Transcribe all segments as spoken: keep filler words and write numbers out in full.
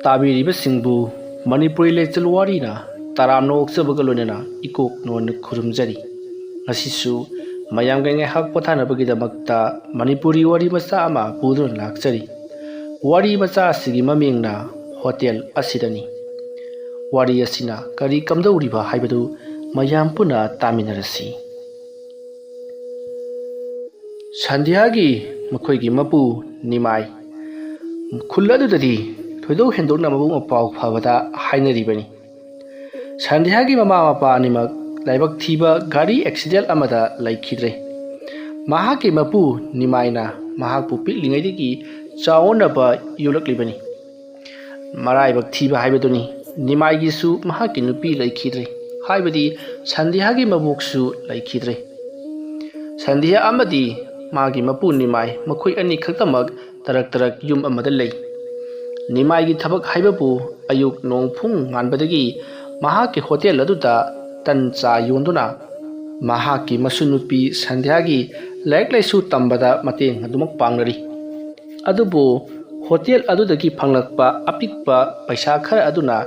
ꯇꯥꯕꯤꯔꯤꯕꯁꯤꯡꯕꯨ Manipuri lecture ꯋꯥꯔꯤꯅ ꯇꯔꯥꯝꯅ ꯑꯣꯛꯆꯕꯒ ꯂꯣꯏꯅꯅ ꯏꯀꯣꯛ ꯅꯣꯟꯅ ꯈꯨꯔꯨꯝꯖꯔꯤ꯫ ꯉꯁꯤꯁꯨ ꯃꯌꯥꯝꯒ ꯉꯥꯏꯍꯥꯛ ꯄꯣꯊꯥꯅꯕꯒꯤꯗꯃꯛꯇ ꯃꯅꯤꯄꯨꯔꯤ ꯋꯥꯔꯤ ꯃꯆꯥ ꯑꯃ ꯄꯨꯗꯨꯅ ꯂꯥꯛꯆꯔꯤ꯫ ꯋꯥꯔꯤ ꯃꯆꯥ ꯑꯁꯤꯒꯤ ꯃꯃꯤꯡꯅ ꯍꯣꯇꯦꯜ ꯑꯁꯤꯗꯅꯤ꯫ ꯋꯥꯔꯤ ꯑꯁꯤꯅ ꯀꯔꯤ ꯀꯝꯗꯧꯔꯤꯕ ꯍꯥꯏꯕꯗꯨ ꯃꯌꯥꯝ ꯄꯨꯟꯅ ꯇꯥꯃꯤꯟꯅꯔꯁꯤ꯫ ꯁꯟꯙ꯭ꯌꯥꯒꯤ ꯃꯈꯣꯏꯒꯤ ꯃꯄꯨ ꯅꯤꯃꯥꯏ ꯈꯨꯜ ꯑꯗꯨꯗꯗꯤ ꯊꯣꯏꯗꯣꯛ ꯍꯦꯟꯗꯣꯛꯅ ꯃꯕꯨꯛ ꯃꯄꯥꯎ ꯐꯕꯗ ꯍꯥꯏꯅꯔꯤꯕꯅꯤ꯫ ꯁꯟꯙ꯭ꯌꯥꯒꯤ ꯃꯃꯥ ꯃꯄꯥ ꯑꯅꯤꯃꯛ ꯂꯥꯏꯕꯛ ꯊꯤꯕ ꯒꯥꯔꯤ ꯑꯦꯛꯁꯤꯗꯦꯟ ꯑꯃꯗ ꯂꯩꯈꯤꯗ꯭ꯔꯦ꯫ ꯃꯍꯥꯛꯀꯤ ꯃꯄꯨ ꯅꯤꯃꯥꯏꯅ ꯃꯍꯥꯛꯄꯨ ꯄꯤꯛꯂꯤꯉꯩꯗꯒꯤ ꯆꯥꯎꯅꯕ ꯌꯣꯛꯂꯛꯂꯤꯕꯅꯤ꯫ ꯃꯔꯥꯏꯕꯛ ꯊꯤꯕ ꯍꯥꯏꯕꯗꯨꯅꯤ꯫ ꯅꯤꯃꯥꯏꯒꯤꯁꯨ ꯃꯍꯥꯛꯀꯤ ꯅꯨꯄꯤ ꯂꯩꯈꯤꯗ꯭ꯔꯦ, ꯍꯥꯏꯕꯗꯤ ꯁꯟꯙ꯭ꯌꯥꯒꯤ ꯃꯕꯣꯛꯁꯨ ꯂꯩꯈꯤꯗ꯭ꯔꯦ꯫ ꯁꯟꯙ꯭ꯌꯥ ꯑꯃꯗꯤ ꯃꯥꯒꯤ ꯃꯄꯨ ꯅꯤꯃꯥꯏ ꯃꯈꯣꯏ ꯑꯅꯤ ꯈꯛꯇꯃꯛ ꯇꯔꯛ ꯇꯔꯛ ꯌꯨꯝ ꯑꯃꯗ ꯂꯩ꯫ ꯅꯤꯃꯥꯏꯒꯤ ꯊꯕꯛ ꯍꯥꯏꯕꯕꯨ ꯑꯌꯨꯛ ꯅꯣꯡ ꯐꯨꯡ ꯉꯥꯟꯕꯗꯒꯤ ꯃꯍꯥꯛꯀꯤ ꯍꯣꯇꯦꯜ ꯑꯗꯨꯗ ꯇꯟ ꯆꯥ ꯌꯣꯟꯗꯨꯅ ꯃꯍꯥꯛꯀꯤ ꯃꯁꯨ ꯅꯨꯄꯤ ꯁꯟꯙ꯭ꯌꯥꯒꯤ ꯂꯥꯏꯔꯤꯛ ꯂꯥꯏꯁꯨ ꯇꯝꯕꯗ ꯃꯇꯦꯡ ꯑꯗꯨꯃꯛ ꯄꯥꯡꯅꯔꯤ꯫ ꯑꯗꯨꯕꯨ ꯍꯣꯇꯦꯜ ꯑꯗꯨꯗꯒꯤ ꯐꯪꯂꯛꯄ ꯑꯄꯤꯛꯄ ꯄꯩꯁꯥ ꯈꯔ ꯑꯗꯨꯅ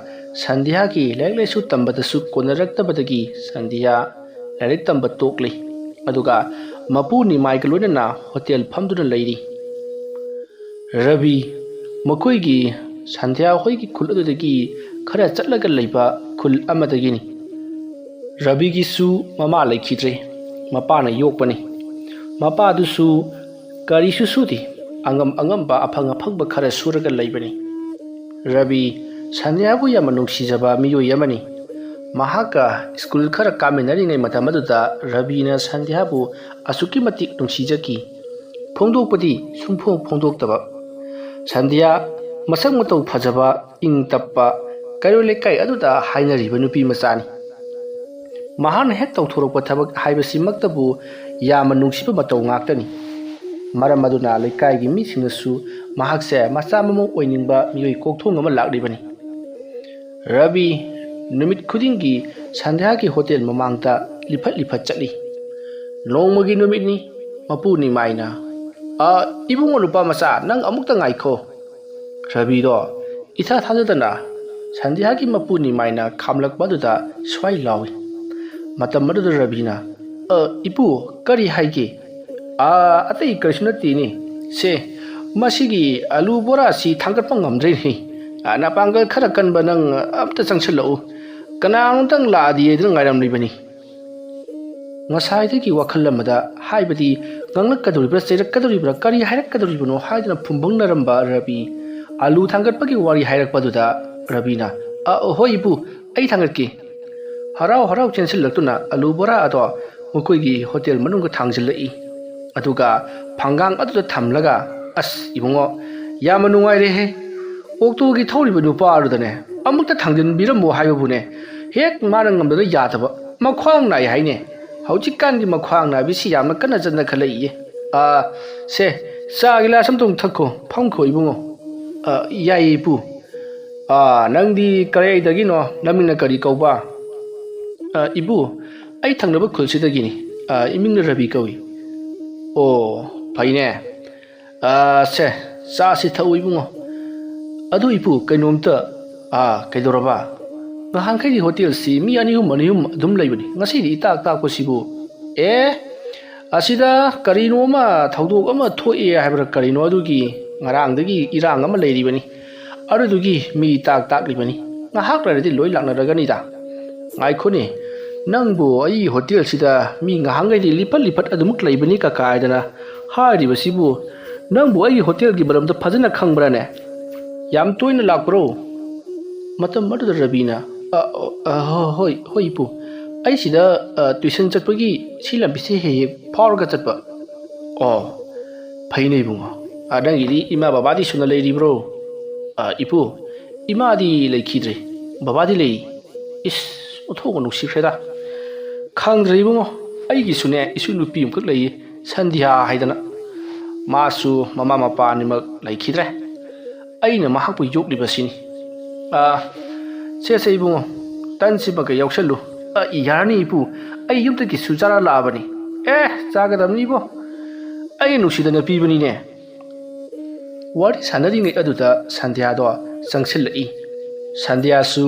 ꯁꯟꯙ꯭ꯌꯥꯒꯤ ꯂꯥꯏꯔꯤꯛ ꯂꯥꯏꯁꯨ ꯇꯝꯕꯗꯁꯨ ꯀꯣꯟꯅꯔꯛꯇꯕꯗꯒꯤ ꯁꯟꯙ꯭ꯌꯥ ꯂꯥꯏꯔꯤꯛ ꯇꯝꯕ ꯇꯣꯛꯂꯤ꯫ ꯑꯗꯨꯒ ꯃꯄꯨ ꯅꯤꯃꯥꯏꯒ ꯂꯣꯏꯅꯅ ꯍꯣꯇꯦꯜ ꯐꯝꯗꯨꯅ ꯂꯩꯔꯤ꯫ ꯔꯕꯤ, ꯃꯈꯣꯏꯒꯤ ꯁꯟꯙ꯭ꯌꯥ ꯍꯣꯏꯒꯤ ꯈꯨꯜ ꯑꯗꯨꯗꯒꯤ ꯈꯔ ꯆꯠꯂꯒ ꯂꯩꯕ ꯈꯨꯜ ꯑꯃꯗꯒꯤꯅꯤ꯫ ꯔꯕꯤꯒꯤꯁꯨ ꯃꯃꯥ ꯂꯩꯈꯤꯗ꯭ꯔꯦ, ꯃꯄꯥꯅ ꯌꯣꯛꯄꯅꯤ꯫ ꯃꯄꯥꯗꯨꯁꯨ ꯀꯔꯤꯁꯨ ꯁꯨꯗꯦ, ꯑꯉꯝ ꯑꯉꯝꯕ ꯑꯐꯪ ꯑꯐꯪꯕ ꯈꯔ ꯁꯨꯔꯒ ꯂꯩꯕꯅꯤ꯫ ꯔꯕꯤ ꯁꯟꯙ꯭ꯌꯥꯕꯨ ꯌꯥꯝꯅ ꯅꯨꯡꯁꯤꯖꯕ ꯃꯤꯑꯣꯏ ꯑꯃꯅꯤ꯫ ꯃꯍꯥꯛꯀ ꯁ꯭ꯀꯨꯜ ꯈꯔ ꯀꯥꯃꯤꯟꯅꯔꯤꯉꯩ ꯃꯇꯝ ꯑꯗꯨꯗ ꯔꯕꯤꯅ ꯁꯟꯙ꯭ꯌꯥꯕꯨ ꯑꯁꯨꯛꯀꯤ ꯃꯇꯤꯛ ꯅꯨꯡꯁꯤꯖꯈꯤ꯫ ꯐꯣꯡꯗꯣꯛꯄꯗꯤ ꯁꯨꯡꯐꯣꯡ ꯐꯣꯡꯗꯣꯛꯇꯕ꯫ ꯁꯟꯙ꯭ꯌꯥ ꯃꯁꯛ ꯃꯇꯧ ꯐꯖꯕ, ꯏꯪ ꯇꯞꯄ, ꯀꯩꯔꯣꯜ ꯂꯩꯀꯥꯏ ꯑꯗꯨꯗ ꯍꯥꯏꯅꯔꯤꯕ ꯅꯨꯄꯤ ꯃꯆꯥꯅꯤ꯫ ꯃꯍꯥꯛꯅ ꯍꯦꯛ ꯇꯧꯊꯣꯔꯛꯄ ꯊꯕꯛ ꯍꯥꯏꯕꯁꯤꯃꯛꯇꯕꯨ ꯌꯥꯝꯅ ꯅꯨꯡꯁꯤꯕ ꯃꯇꯧ ꯉꯥꯛꯇꯅꯤ꯫ ꯃꯔꯝ ꯑꯗꯨꯅ ꯂꯩꯀꯥꯏꯒꯤ ꯃꯤꯁꯤꯡꯅꯁꯨ ꯃꯍꯥꯛꯁꯦ ꯃꯆꯥ ꯃꯃꯧ ꯑꯣꯏꯅꯤꯡꯕ ꯃꯤꯑꯣꯏ ꯀꯣꯛꯊꯣꯡ ꯑꯃ ꯂꯥꯛꯂꯤꯕꯅꯤ꯫ ꯔꯕꯤ ꯅꯨꯃꯤꯠ ꯈꯨꯗꯤꯡꯒꯤ ꯁꯟꯙ꯭ꯌꯥꯒꯤ ꯍꯣꯇꯦꯜ ꯃꯃꯥꯡꯗ ꯂꯤꯐꯠ ꯂꯤꯐꯠ ꯆꯠꯂꯤ꯫ ꯅꯣꯡꯃꯒꯤ ꯅꯨꯃꯤꯠꯅꯤ꯫ ꯃꯄꯨ ꯅꯤꯃꯥꯏꯅ, "ꯑ, ꯏꯕꯨꯡꯉꯣ ꯅꯨꯄꯥ ꯃꯆꯥ, ꯅꯪ ꯑꯃꯨꯛꯇ ꯉꯥꯏꯈꯣ꯫" ꯔꯕꯤꯗꯣ ꯏꯊꯥ ꯊꯥꯖꯗꯅ ꯁꯟꯙ꯭ꯌꯥꯒꯤ ꯃꯄꯨ ꯅꯤꯃꯥꯏꯅ ꯈꯥꯝꯂꯛꯄ ꯑꯗꯨꯗ ꯁ꯭ꯋꯥꯏ ꯂꯥꯎꯏ꯫ ꯃꯇꯝ ꯑꯗꯨꯗ ꯔꯕꯤꯅ, "ꯑ, ꯏꯄꯨ, ꯀꯔꯤ ꯍꯥꯏꯒꯦ? ꯑ, ꯑꯇꯩ ꯀꯔꯤꯁꯨ ꯅꯠꯇꯦꯅꯦ꯫ ꯁꯦ, ꯃꯁꯤꯒꯤ ꯑꯂꯨ ꯕꯣꯔꯥꯁꯤ ꯊꯥꯡꯒꯠꯄ ꯉꯝꯗ꯭ꯔꯦꯅꯦ꯫ ꯑ, ꯅꯄꯥꯡꯒꯜ ꯈꯔ ꯀꯟꯕ ꯅꯪ ꯑꯝꯇ ꯆꯪꯁꯤꯜꯂꯛꯎ꯫ ꯀꯅꯥꯅꯣꯝꯇꯪ ꯂꯥꯛꯑꯗꯤ ꯍꯥꯏꯗꯨꯅ ꯉꯥꯏꯔꯝꯂꯤꯕꯅꯤ꯫" ꯉꯁꯥꯏꯗꯒꯤ ꯋꯥꯈꯜ ꯑꯃꯗ, ꯍꯥꯏꯕꯗꯤ ꯉꯥꯡꯂꯛꯀꯗꯧꯔꯤꯕ꯭ꯔꯥ, ꯆꯩꯔꯛꯀꯗꯧꯔꯤꯕ꯭ꯔꯥ, ꯀꯔꯤ ꯍꯥꯏꯔꯛꯀꯗꯧꯔꯤꯕꯅꯣ ꯍꯥꯏꯗꯨꯅ ꯐꯨꯝꯕꯪꯅꯔꯝꯕ ꯔꯕꯤ, ꯑꯂꯨ ꯊꯥꯡꯒꯠꯄꯒꯤ ꯋꯥꯔꯤ ꯍꯥꯏꯔꯛꯄꯗꯨꯗ ꯔꯕꯤꯅ, "ꯑ, ꯍꯣꯏ ꯏꯄꯨ, ꯑꯩ ꯊꯥꯡꯒꯠꯀꯦ꯫" ꯍꯔꯥꯎ ꯍꯔꯥꯎ ꯆꯦꯟꯁꯤꯜꯂꯛꯇꯨꯅ ꯑꯂꯨ ꯕꯣꯔꯥ ꯑꯗꯣ ꯃꯈꯣꯏꯒꯤ ꯍꯣꯇꯦꯜ ꯃꯅꯨꯡꯗ ꯊꯥꯡꯖꯤꯜꯂꯛꯏ꯫ ꯑꯗꯨꯒ ꯐꯪꯒꯥꯡ ꯑꯗꯨꯗ ꯊꯝꯂꯒ, "ꯑꯁ ꯏꯕꯨꯡꯉꯣ, ꯌꯥꯝꯅ ꯅꯨꯡꯉꯥꯏꯔꯦꯍꯦ꯫ ꯑꯣꯛꯇꯣꯒꯤ ꯊꯧꯔꯤꯕ ꯅꯨꯄꯥ ꯑꯗꯨꯗꯅꯦ ꯑꯃꯨꯛꯇ ꯊꯥꯡꯖꯤꯟꯕꯤꯔꯝꯃꯣ ꯍꯥꯏꯕꯕꯨꯅꯦ ꯍꯦꯛ ꯃꯥꯅ ꯉꯝꯗꯅ ꯌꯥꯗꯕ꯫ ꯃꯈ꯭ꯋꯥꯡ ꯅꯥꯏ ꯍꯥꯏꯅꯦ꯫ ꯍꯧꯖꯤꯛꯀꯥꯟꯒꯤ ꯃꯈ꯭ꯋꯥꯡ ꯅꯥꯕꯤꯁꯤ ꯌꯥꯝꯅ ꯀꯟꯅ ꯆꯠꯅꯈꯠꯂꯛꯏꯌꯦ꯫ ꯑꯥ, ꯁꯦ, ꯆꯥ ꯒꯤꯂꯥꯁ ꯑꯃꯇꯪ ꯊꯛꯈꯣ, ꯐꯝꯈꯣ ꯏꯕꯨꯡꯉꯣ꯫" "ꯑ, ꯌꯥꯏꯌꯦ ꯏꯄꯨ꯫" "ꯑ, ꯅꯪꯗꯤ ꯀꯗꯥꯏꯗꯒꯤꯅꯣ? ꯅꯃꯤꯡꯅ ꯀꯔꯤ ꯀꯧꯕ?" "ꯑ, ꯏꯄꯨ, ꯑꯩ ꯊꯪꯅꯕ ꯈꯨꯜꯁꯤꯗꯒꯤꯅꯤ꯫ ꯑ, ꯏꯃꯤꯡꯅ ꯔꯕꯤ ꯀꯧꯏ꯫" "ꯑꯣ, ꯐꯩꯅꯦ꯫ ꯑ, ꯁꯦ, ꯆꯥꯁꯤ ꯊꯛꯎ ꯏꯕꯨꯡꯉꯣ꯫ ꯑꯗꯨ ꯏꯄꯨ, ꯀꯩꯅꯣꯝꯇ, ꯑ, ꯀꯩꯗꯧꯔꯕ? ꯉꯍꯥꯟꯈꯩꯗꯤ ꯍꯣꯇꯦꯜꯁꯤ ꯃꯤ ꯑꯅꯤ ꯑꯍꯨꯝ, ꯑꯅꯤ ꯑꯍꯨꯝ ꯑꯗꯨꯝ ꯂꯩꯕꯅꯤ꯫ ꯉꯁꯤꯗꯤ ꯏꯇꯥꯛ ꯇꯥꯛꯄꯁꯤꯕꯨ?" "ꯑꯦ, ꯑꯁꯤꯗ ꯀꯔꯤꯅꯣ ꯑꯃ, ꯊꯧꯗꯣꯛ ꯑꯃ ꯊꯣꯛꯑꯦ ꯍꯥꯏꯕ꯭ꯔꯥ ꯀꯔꯤꯅꯣ, ꯑꯗꯨꯒꯤ ꯉꯔꯥꯡꯗꯒꯤ ꯏꯔꯥꯡ ꯑꯃ ꯂꯩꯔꯤꯕꯅꯤ꯫ ꯑꯗꯨꯗꯨꯒꯤ ꯃꯤ ꯇꯥꯛ ꯇꯥꯛꯂꯤꯕꯅꯤ꯫ ꯉꯥꯏꯍꯥꯛ ꯂꯩꯔꯗꯤ ꯂꯣꯏ ꯂꯥꯛꯅꯔꯒꯅꯤꯗ꯫" "ꯉꯥꯏꯈꯣꯅꯦ, ꯅꯪꯕꯨ ꯑꯩꯒꯤ ꯍꯣꯇꯦꯜꯁꯤꯗ ꯃꯤ ꯉꯍꯥꯡꯈꯩꯗꯤ ꯂꯤꯐꯠ ꯂꯤꯐꯠ ꯑꯗꯨꯃꯛ ꯂꯩꯕꯅꯤ ꯀꯀꯥ ꯍꯥꯏꯗꯅ ꯍꯥꯏꯔꯤꯕꯁꯤꯕꯨ, ꯅꯪꯕꯨ ꯑꯩꯒꯤ ꯍꯣꯇꯦꯜꯒꯤ ꯃꯔꯝꯗ ꯐꯖꯅ ꯈꯪꯕ꯭ꯔꯥꯅꯦ? ꯌꯥꯝ ꯇꯣꯏꯅ ꯂꯥꯛꯄ꯭ꯔꯣ?" ꯃꯇꯝ ꯑꯗꯨꯗ ꯔꯕꯤꯅ, "ꯑ, ꯑ, ꯍꯣ-, ꯍꯣꯏ, ꯍꯣꯏ ꯏꯄꯨ, ꯑꯩ ꯁꯤꯗ, ꯑ, ꯇ꯭ꯌꯨꯁꯟ ꯆꯠꯄꯒꯤ ꯁꯤ ꯂꯝꯕꯤꯁꯦ ꯍꯦꯛ ꯍꯦꯛ ꯐꯥꯎꯔꯒ ꯆꯠꯄ꯫" "ꯑꯣ, ꯐꯩꯅꯦ ꯏꯕꯨꯡꯉꯣ꯫ ꯑ, ꯅꯪꯒꯤꯗꯤ ꯏꯃꯥ ꯕꯕꯥꯗꯤ ꯁꯨꯅ ꯂꯩꯔꯤꯕ꯭ꯔꯣ?" "ꯑ, ꯏꯄꯨ, ꯏꯃꯥꯗꯤ ꯂꯩꯈꯤꯗ꯭ꯔꯦ, ꯕꯕꯥꯗꯤ ꯂꯩ꯫" "ꯏꯁ, ꯑꯣꯟꯊꯣꯛꯅ ꯅꯨꯡꯁꯤꯈ꯭ꯔꯦꯗ꯫ ꯈꯪꯗ꯭ꯔꯦ ꯏꯕꯨꯡꯉꯣ, ꯑꯩꯒꯤꯁꯨꯅꯦ ꯏꯁꯨ ꯅꯨꯄꯤ ꯑꯃꯈꯛ ꯂꯩꯌꯦ, ꯁꯟꯙ꯭ꯌꯥ ꯍꯥꯏꯗꯅ꯫ ꯃꯥꯁꯨ ꯃꯃꯥ ꯃꯄꯥ ꯑꯅꯤꯃꯛ ꯂꯩꯈꯤꯗ꯭ꯔꯦ꯫ ꯑꯩꯅ ꯃꯍꯥꯛꯄꯨ ꯌꯣꯛꯂꯤꯕꯁꯤꯅꯤ꯫ ꯑ, ꯁꯦ, ꯁꯦ ꯏꯕꯨꯡꯉꯣ, ꯇꯟꯁꯤꯃꯒ ꯌꯥꯎꯁꯜꯂꯨ꯫" "ꯑ, ꯌꯥꯔꯅꯤ ꯏꯄꯨ, ꯑꯩ ꯌꯨꯝꯗꯒꯤꯁꯨ ꯆꯥꯔ ꯂꯥꯛꯑꯕꯅꯤ꯫" "ꯑꯦ, ꯆꯥꯒꯗꯕꯅꯤ ꯏꯕꯣ, ꯑꯩ ꯅꯨꯡꯁꯤꯗꯅ ꯄꯤꯕꯅꯤꯅꯦ꯫" ꯋꯥꯔꯤ ꯁꯥꯟꯅꯔꯤꯉꯩ ꯑꯗꯨꯗ ꯁꯟꯙ꯭ꯌꯥꯗꯣ ꯆꯪꯁꯤꯜꯂꯛꯏ꯫ ꯁꯟꯙ꯭ꯌꯥꯁꯨ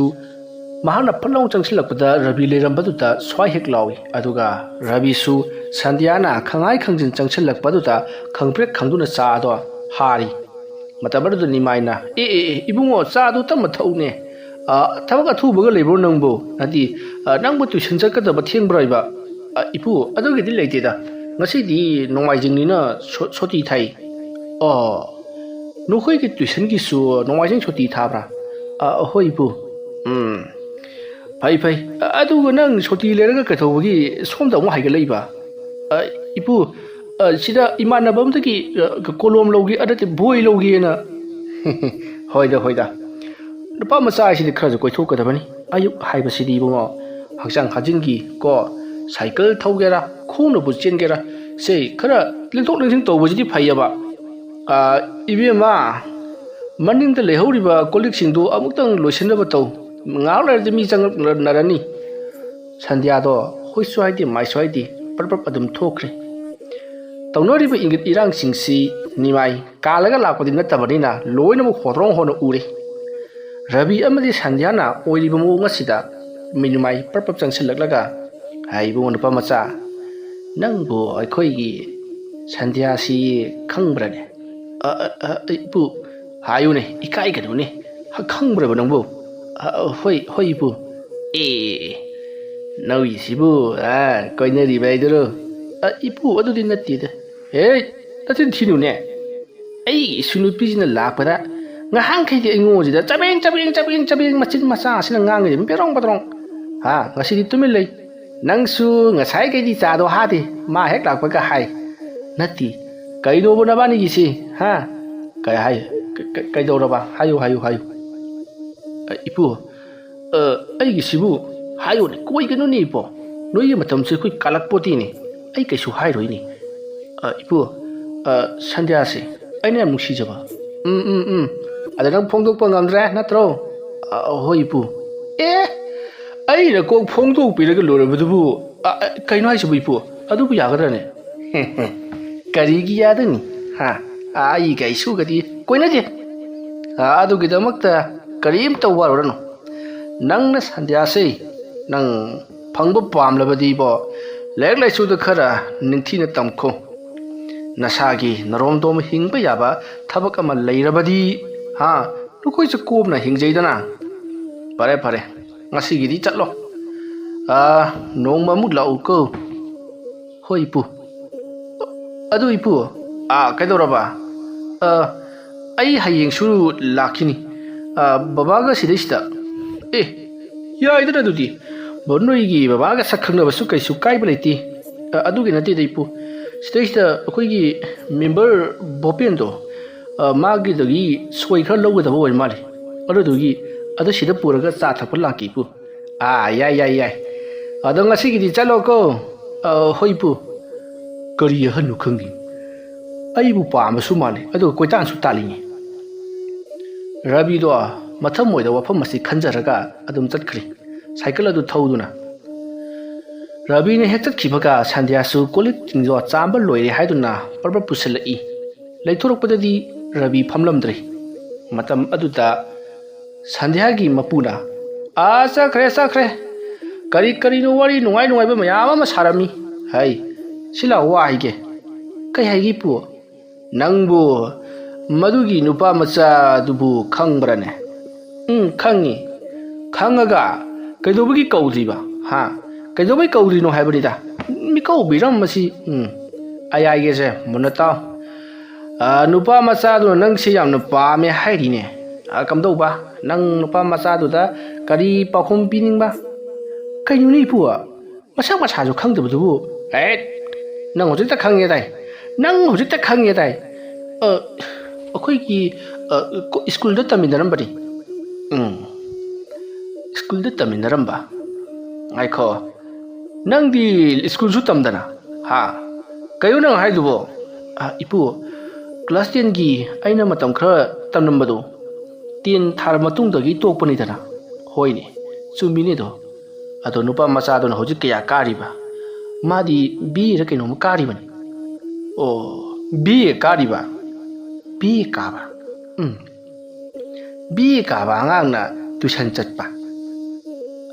ꯃꯍꯥꯛꯅ ꯐꯠ ꯂꯥꯎ ꯆꯪꯁꯤꯜꯂꯛꯄꯗ ꯔꯕꯤ ꯂꯩꯔꯝꯕꯗꯨꯗ ꯁ꯭ꯋꯥꯏ ꯍꯦꯛ ꯂꯥꯎꯏ꯫ ꯑꯗꯨꯒ ꯔꯕꯤꯁꯨ ꯁꯟꯙ꯭ꯌꯥꯅ ꯈꯪꯍꯥꯏ ꯈꯪꯖꯤꯟ ꯆꯪꯁꯤꯜꯂꯛꯄꯗꯨꯗ ꯈꯪꯄ꯭ꯔꯦꯛ ꯈꯪꯗꯨꯅ ꯆꯥ ꯑꯗꯣ ꯍꯥꯔꯤ꯫ ꯃꯇꯝ ꯑꯗꯨꯗ ꯅꯤꯃꯥꯏꯅ, "ꯑꯦ, ꯑꯦ, ꯑꯦ, ꯏꯕꯨꯡꯉꯣ, ꯆꯥꯗꯨ ꯇꯞꯅ ꯊꯛꯎꯅꯦ꯫ ꯑ, ꯊꯕꯛ ꯑꯊꯨꯕꯒ ꯂꯩꯕ꯭ꯔꯣ ꯅꯪꯕꯨ? ꯅꯠꯇꯦ, ꯑ, ꯅꯪꯕꯨ ꯇꯨꯏꯁꯟ ꯆꯠꯀꯗꯕ ꯊꯦꯡꯕ꯭ꯔꯣ ꯍꯥꯏꯕ?" "ꯑ, ꯏꯄꯨ, ꯑꯗꯨꯒꯤꯗꯤ ꯂꯩꯇꯦꯗ꯫ ꯉꯁꯤꯗꯤ ꯅꯣꯡꯃꯥꯏꯖꯤꯡꯅꯤꯅ ꯁꯣ-, ꯁꯣꯇꯤ ꯊꯥꯏ꯫" "ꯑꯣ, ꯅꯈꯣꯏꯒꯤ ꯇꯨꯏꯁꯟꯒꯤꯁꯨ ꯅꯣꯡꯃꯥꯏꯖꯤꯡ ꯁꯨꯇꯤ ꯊꯥꯕ꯭ꯔꯥ?" "ꯑ, ꯍꯣꯏ, ꯏꯄꯨ꯫" "ꯎꯝ, ꯐꯩ, ꯐꯩ꯫ ꯑ, ꯑꯗꯨꯒ ꯅꯪ ꯁꯨꯇꯤ ꯂꯩꯔꯒ ꯀꯩꯗꯧꯕꯒꯤ ꯁꯣꯝꯗ ꯑꯃꯨꯛ ꯍꯥꯏꯒꯠꯂꯛꯏꯕ?" "ꯑ, ꯏꯄꯨ, ꯑ, ꯁꯤꯗ ꯏꯃꯥꯟꯅꯕ ꯑꯃꯗꯒꯤ, ꯑ, ꯀꯣꯂꯣꯝ ꯂꯧꯒꯦ, ꯑ, ꯅꯠꯇꯦ, ꯕꯣꯏ ꯂꯧꯒꯦꯅ꯫" "ꯍꯣꯏꯗ, ꯍꯣꯏꯗ꯫ ꯅꯨꯄꯥ ꯃꯆꯥ ꯍꯥꯏꯁꯤꯗꯤ ꯈꯔꯁꯨ ꯀꯣꯏꯊꯣꯛꯀꯗꯕꯅꯤ꯫ ꯑꯌꯨꯛ ꯍꯥꯏꯕꯁꯤꯗꯤ, ꯏꯕꯨꯡꯉꯣ, ꯍꯛꯆꯥꯡ ꯁꯥꯖꯦꯜꯒꯤ ꯀꯣ, ꯁꯥꯏꯀꯜ ꯊꯧꯒꯦꯔꯥ, ꯈꯣꯡꯅꯕꯨ ꯆꯦꯟꯒꯦꯔꯥ, ꯁꯦ, ꯈꯔ ꯂꯦꯡꯊꯣꯛ ꯂꯦꯡꯁꯤꯟ ꯇꯧꯕꯁꯤꯗꯤ ꯐꯩꯌꯦꯕ꯫ ꯑ, ꯏꯕꯦꯝꯃ, ꯃꯅꯤꯡꯗ ꯂꯩꯍꯧꯔꯤꯕ ꯀꯣꯜ ꯂꯤꯛꯁꯤꯡꯗꯨ ꯑꯃꯨꯛꯇꯪ ꯂꯣꯏꯁꯤꯟꯅꯕ ꯇꯧ꯫ ꯉꯥꯏꯍꯥꯛ ꯂꯩꯔꯗꯤ ꯃꯤ ꯆꯪꯂꯛꯅꯔꯅꯤ꯫" ꯁꯟꯙ꯭ꯌꯥꯗꯣ ꯍꯣꯏꯁꯨ ꯍꯥꯏꯗꯦ, ꯃꯥꯏꯁꯨ ꯍꯥꯏꯗꯦ, ꯄ꯭ꯔꯞ ꯄ꯭ꯔꯞ ꯑꯗꯨꯝ ꯊꯣꯛꯈ꯭ꯔꯦ꯫ ꯇꯧꯅꯔꯤꯕ ꯏꯪꯒꯤꯠ ꯏꯔꯥꯡꯁꯤꯡꯁꯤ ꯅꯤꯃꯥꯏ ꯀꯥꯜꯂꯒ ꯂꯥꯛꯄꯗꯤ ꯅꯠꯇꯕꯅꯤꯅ ꯂꯣꯏꯅꯃꯛ ꯍꯣꯗ꯭ꯔꯣꯡ ꯍꯣꯟꯅ ꯎꯔꯦ꯫ ꯔꯕꯤ ꯑꯃꯗꯤ ꯁꯟꯙ꯭ꯌꯥꯅ ꯑꯣꯏꯔꯤꯕ ꯃꯑꯣꯡ ꯑꯁꯤꯗ ꯃꯤꯅꯨꯃꯥꯏ ꯄ꯭ꯔꯞ ꯄ꯭ꯔꯞ ꯆꯪꯁꯤꯜꯂꯛꯂꯒ, "ꯍꯥꯏ ꯏꯕꯨꯡꯉꯣ ꯅꯨꯄꯥ ꯃꯆꯥ, ꯅꯪꯕꯨ ꯑꯩꯈꯣꯏꯒꯤ ꯁꯟꯙ꯭ꯌꯥꯁꯤ ꯈꯪꯕ꯭ꯔꯅꯦ?" "ꯑ, ꯑ, ꯑ, ꯏꯄꯨ, ꯍꯥꯏꯌꯨꯅꯦ, ꯏꯀꯥꯏꯒꯅꯨꯅꯦ꯫ ꯍ-, ꯈꯪꯕ꯭ꯔꯕ ꯅꯪꯕꯨ?" "ꯑ, ꯑ, ꯍꯣꯏ, ꯍꯣꯏ, ꯏꯄꯨ꯫" "ꯑꯦ, ꯅꯧꯏꯁꯤꯕꯨ, ꯑ, ꯀꯣꯏꯅꯔꯤꯕ ꯍꯥꯏꯗꯨꯔꯣ?" "ꯑ, ꯏꯄꯨ, ꯑꯗꯨꯗꯤ ꯅꯠꯇꯦꯗ꯫ ꯍꯦ, ꯅꯆꯤꯟ ꯊꯤꯅꯨꯅꯦ꯫ ꯑꯩꯒꯤ ꯏꯁꯨ ꯅꯨꯄꯤꯁꯤꯅ ꯂꯥꯛꯄꯗ ꯉꯍꯥꯟꯈꯩꯗꯤ ꯑꯩꯉꯣꯟꯁꯤꯗ ꯆꯕꯦꯡ, ꯆꯕꯦꯡ, ꯆꯕꯦꯡ, ꯆꯕꯦꯡ ꯃꯆꯤꯟ ꯃꯆꯥꯁꯤꯅ ꯉꯥꯡꯉꯤꯁꯦ ꯄꯦꯗ꯭ꯔꯣꯡ, ꯄꯦꯗ꯭ꯔꯣꯡ꯫ ꯍꯥ, ꯉꯁꯤꯗꯤ ꯇꯨꯃꯤꯟ ꯂꯩ꯫ ꯅꯪꯁꯨ ꯉꯁꯥꯏꯈꯩꯗꯤ ꯆꯥꯗꯣ ꯍꯥꯗꯦ, ꯃꯥ ꯍꯦꯛ ꯂꯥꯛꯄꯒ ꯍꯥꯏ꯫ ꯅꯠꯇꯦ, ꯀꯩꯅꯣꯕ ꯅꯕꯥꯅꯤꯒꯤꯁꯤ? ꯍꯥ? ꯀꯩ ꯍꯥꯏ? ꯀ-, ꯀ-, ꯀꯩꯗꯧꯔꯕ? ꯍꯥꯏꯌꯨ, ꯍꯥꯏꯌꯨ, ꯍꯥꯏꯌꯨ꯫" "ꯑ, ꯏꯄꯨ, ꯑ, ꯑꯩꯒꯤꯁꯤꯕꯨ ꯍꯥꯏꯌꯨꯅꯦ, ꯀꯣꯏꯒꯅꯨꯅꯦ ꯏꯄꯨ꯫ ꯅꯣꯏꯒꯤ ꯃꯇꯝꯁꯦ ꯑꯩꯈꯣꯏ ꯀꯥꯜꯂꯛꯄꯣꯠꯇꯦꯅꯦ꯫ ꯑꯩ ꯀꯩꯁꯨ ꯍꯥꯏꯔꯣꯏꯅꯦ꯫ ꯑ, ꯏꯄꯨ, ꯑ, ꯁꯟꯙ꯭ꯌꯥꯁꯦ ꯑꯩꯅ ꯌꯥꯝ ꯅꯨꯡꯁꯤꯖꯕ꯫" "ꯎꯝ, ꯎꯝ, ꯎꯝ꯫ ꯑꯗ ꯅꯪ ꯐꯣꯡꯗꯣꯛꯄ ꯉꯝꯗ꯭ꯔꯦ ꯅꯠꯇ꯭ꯔꯣ?" "ꯑ, ꯍꯣꯏ, ꯏꯄꯨ꯫" "ꯑꯦ, ꯑꯩꯅ ꯀꯣꯛ ꯐꯣꯡꯗꯣꯛꯄꯤꯔꯒ ꯂꯣꯏꯔꯕꯗꯨꯕꯨ꯫ ꯑ, ꯑ, ꯀꯩꯅꯣ ꯍꯥꯏꯁꯤꯕꯨ, ꯏꯄꯨ? ꯑꯗꯨꯕꯨ ꯌꯥꯒꯗ꯭ꯔꯅꯦ?" "ꯀꯔꯤꯒꯤ ꯌꯥꯗꯣꯏꯅꯤ? ꯍꯥ? ꯑꯩꯒ ꯏꯁꯨꯒꯗꯤ ꯀꯣꯏꯅꯗꯦ꯫" ꯑ, ꯑꯗꯨꯒꯤꯗꯃꯛꯇ ꯀꯔꯤꯝꯇ ꯋꯥꯔꯨꯔꯅꯨ꯫ ꯅꯪꯅ ꯁꯟꯙ꯭ꯌꯥꯁꯦ ꯅꯪ ꯐꯪꯕ ꯄꯥꯝꯂꯕꯗꯤꯕꯣ, ꯂꯥꯏꯔꯤꯛ ꯂꯥꯏꯁꯨꯗ ꯈꯔ ꯅꯤꯡꯊꯤꯅ ꯇꯝꯈꯣ꯫ ꯅꯁꯥꯒꯤ ꯅꯔꯣꯝꯗꯣꯝ ꯍꯤꯡꯕ ꯌꯥꯕ ꯊꯕꯛ ꯑꯃ ꯂꯩꯔꯕꯗꯤ, ꯍꯥ, ꯅꯈꯣꯏꯁꯨ ꯀꯣꯝꯅ ꯍꯤꯡꯖꯩꯗꯅ꯫ ꯐꯔꯦ, ꯐꯔꯦ, ꯉꯁꯤꯒꯤꯗꯤ ꯆꯠꯂꯣ꯫ ꯑꯥ, ꯅꯣꯡꯃ ꯑꯃꯨꯛ ꯂꯥꯛꯎꯀꯣ꯫ ꯍꯣꯏ, ꯏꯄꯨ꯫ ꯑꯗꯨ, ꯏꯄꯨ, ꯑꯥ, ꯀꯩꯗꯧꯔꯕ? ꯑꯥ, ꯑꯩ ꯍꯌꯦꯡꯁꯨ ꯂꯥꯛꯈꯤꯅꯤ꯫ ꯑꯥ, ꯕꯕꯥꯒ ꯁꯤꯗꯩꯁꯤꯗ꯫ ꯑꯦ, ꯌꯥꯏꯗꯅ ꯑꯗꯨꯗꯤ꯫ ꯕ-, ꯅꯣꯏꯒꯤ ꯕꯕꯥꯒ ꯁꯛ ꯈꯪꯅꯕꯁꯨ ꯀꯩꯁꯨ ꯀꯥꯏꯕ ꯂꯩꯇꯦ꯫ ꯑ, ꯑꯗꯨꯒꯤ ꯅꯠꯇꯦꯗ, ꯏꯄꯨ꯫ ꯁꯤꯗꯩꯁꯤꯗ ꯑꯩꯈꯣꯏꯒꯤ ꯃꯦꯝꯕꯔ ꯚꯣꯄꯦꯟꯗꯣ, ꯑ, ꯃꯥꯒꯤꯗꯒꯤ ꯁꯣꯏ ꯈꯔ ꯂꯧꯒꯗꯕ ꯑꯣꯏꯔ ꯃꯥꯜꯂꯦ꯫ ꯑꯗꯨꯗꯨꯒꯤ ꯑꯗꯨ ꯁꯤꯗ ꯄꯨꯔꯒ ꯆꯥ ꯊꯛꯄ ꯂꯥꯛꯀꯦ, ꯏꯄꯨ꯫ ꯑꯥ, ꯌꯥꯏ, ꯌꯥꯏ, ꯌꯥꯏ꯫ ꯑꯗꯣ ꯉꯁꯤꯒꯤꯗꯤ ꯆꯠꯂꯣꯀꯣ꯫ ꯑ, ꯍꯣꯏ, ꯏꯄꯨ꯫ ꯀꯔꯤ ꯑꯍꯟꯅꯣ ꯈꯪꯗꯦ꯫ ꯑꯩꯕꯨ ꯄꯥꯝꯕꯁꯨ ꯃꯥꯜꯂꯤ, ꯑꯗꯨꯒ ꯀꯣꯏꯇꯥꯟꯁꯨ ꯇꯥꯜꯂꯤꯅꯦ꯫ ꯔꯕꯤꯗꯣ ꯃꯊꯃꯣꯏꯗ ꯋꯥꯐꯝ ꯑꯁꯤ ꯈꯟꯖꯔꯒ ꯑꯗꯨꯝ ꯆꯠꯈ꯭ꯔꯦ, ꯁꯥꯏꯀꯜ ꯑꯗꯨ ꯊꯧꯗꯨꯅ꯫ ꯔꯕꯤꯅ ꯍꯦꯛ ꯆꯠꯈꯤꯕꯒ ꯁꯟꯙ꯭ꯌꯥꯁꯨ ꯀꯣꯜ ꯂꯤꯛꯁꯤꯡꯗꯣ ꯆꯥꯝꯕ ꯂꯣꯏꯔꯦ ꯍꯥꯏꯗꯨꯅ ꯄꯔꯞ ꯄꯔꯞ ꯄꯨꯁꯤꯜꯂꯛꯏ꯫ ꯂꯩꯊꯣꯔꯛꯄꯗꯗꯤ ꯔꯕꯤ ꯐꯝꯂꯝꯗ꯭ꯔꯦ꯫ ꯃꯇꯝ ꯑꯗꯨꯗ ꯁꯟꯙ꯭ꯌꯥꯒꯤ ꯃꯄꯨꯅ, "ꯑꯥ, ꯆꯠꯈ꯭ꯔꯦ, ꯆꯠꯈ꯭ꯔꯦ꯫ ꯀꯔꯤ ꯀꯔꯤꯅꯣ ꯋꯥꯔꯤ ꯅꯨꯡꯉꯥꯏ ꯅꯨꯡꯉꯥꯏꯕ ꯃꯌꯥꯝ ꯑꯃ ꯁꯥꯔꯝꯃꯤ꯫ ꯍꯩ, ꯁꯤ ꯂꯥꯎ, ꯋꯥ ꯍꯥꯏꯒꯦ꯫" "ꯀꯩ ꯍꯥꯏꯒꯦ, ꯏꯄꯨ?" "ꯅꯪꯕꯨ ꯃꯗꯨꯒꯤ ꯅꯨꯄꯥ ꯃꯆꯥꯗꯨꯕꯨ ꯈꯪꯕ꯭ꯔꯅꯦ?" "ꯎꯝ, ꯈꯪꯉꯤ꯫" "ꯈꯪꯉꯒ ꯀꯩꯗꯧꯕꯒꯤ ꯀꯧꯗ꯭ꯔꯤꯕ? ꯍꯥ? ꯀꯩꯗꯧꯕꯩ ꯀꯧꯗ꯭ꯔꯤꯅꯣ ꯍꯥꯏꯕꯅꯤꯗ꯫ ꯃꯤꯀꯧꯕꯤꯔꯝ ꯃꯁꯤ꯫" "ꯎꯝ, ꯑꯩ ꯍꯥꯏꯒꯦꯁꯦ, ꯃꯨꯟꯅ ꯇꯥꯎ꯫ ꯑ, ꯅꯨꯄꯥ ꯃꯆꯥꯗꯨꯅ ꯅꯪꯁꯦ ꯌꯥꯝꯅ ꯄꯥꯝꯃꯦ ꯍꯥꯏꯔꯤꯅꯦ꯫ ꯑ, ꯀꯝꯗꯧꯕ? ꯅꯪ ꯅꯨꯄꯥ ꯃꯆꯥꯗꯨꯗ ꯀꯔꯤ ꯄꯥꯎꯈꯨꯝ ꯄꯤꯅꯤꯡꯕ?" "ꯀꯩꯅꯣꯅꯦ, ꯏꯄꯨ? ꯃꯁꯛ ꯃꯁꯥꯁꯨ ꯈꯪꯗꯕꯗꯨꯕꯨ꯫" "ꯑꯦ, ꯅꯪ ꯍꯧꯖꯤꯛꯇ ꯈꯪꯉꯦ ꯗꯥꯏ? ꯅꯪ ꯍꯧꯖꯤꯛꯇ ꯈꯪꯉꯦ ꯗꯥꯏ? ꯑ, ꯑꯩꯈꯣꯏꯒꯤ, ꯑ, ꯀꯣ-, ꯁ꯭ꯀꯨꯜꯗ ꯇꯝꯃꯤꯟꯅꯔꯝꯕꯅꯤ꯫" "ꯎꯝ, ꯁ꯭ꯀꯨꯜꯗ ꯇꯝꯃꯤꯟꯅꯔꯝꯕ? ꯉꯥꯏꯈꯣ, ꯅꯪꯗꯤ ꯁ꯭ꯀꯨꯜꯁꯨ ꯇꯝꯗꯅ?" "ꯍꯥ? ꯀꯩꯅꯣ ꯅꯪ ꯍꯥꯏꯗꯨꯕꯣ?" "ꯑ, ꯏꯄꯨ, ꯀ꯭ꯂꯥꯁ ꯇꯦꯟꯒꯤ ꯑꯩꯅ ꯃꯇꯝ ꯈꯔ ꯇꯝꯂꯝꯕꯗꯣ, ꯇꯦꯟ ꯊꯥꯔ ꯃꯇꯨꯡꯗꯒꯤ ꯇꯣꯛꯄꯅꯤꯗꯅ꯫" "ꯍꯣꯏꯅꯦ, ꯆꯨꯝꯃꯤꯅꯦꯗꯣ꯫ ꯑꯗꯣ ꯅꯨꯄꯥ ꯃꯆꯥꯗꯨꯅ ꯍꯧꯖꯤꯛ ꯀꯌꯥ ꯀꯥꯔꯤꯕ?" "ꯃꯥꯗꯤ ꯕꯤ ꯑꯦꯔ ꯀꯩꯅꯣꯝꯃ ꯀꯥꯔꯤꯕꯅꯤ꯫" "ꯑꯣ, ꯕꯤ ꯑꯦ ꯀꯥꯔꯤꯕ? ꯕꯤ ꯑꯦ ꯀꯥꯕ? ꯎꯝ, ꯕꯤ ꯑꯦ ꯀꯥꯕ ꯑꯉꯥꯡꯅ ꯇꯨꯏꯁꯟ ꯆꯠꯄ꯫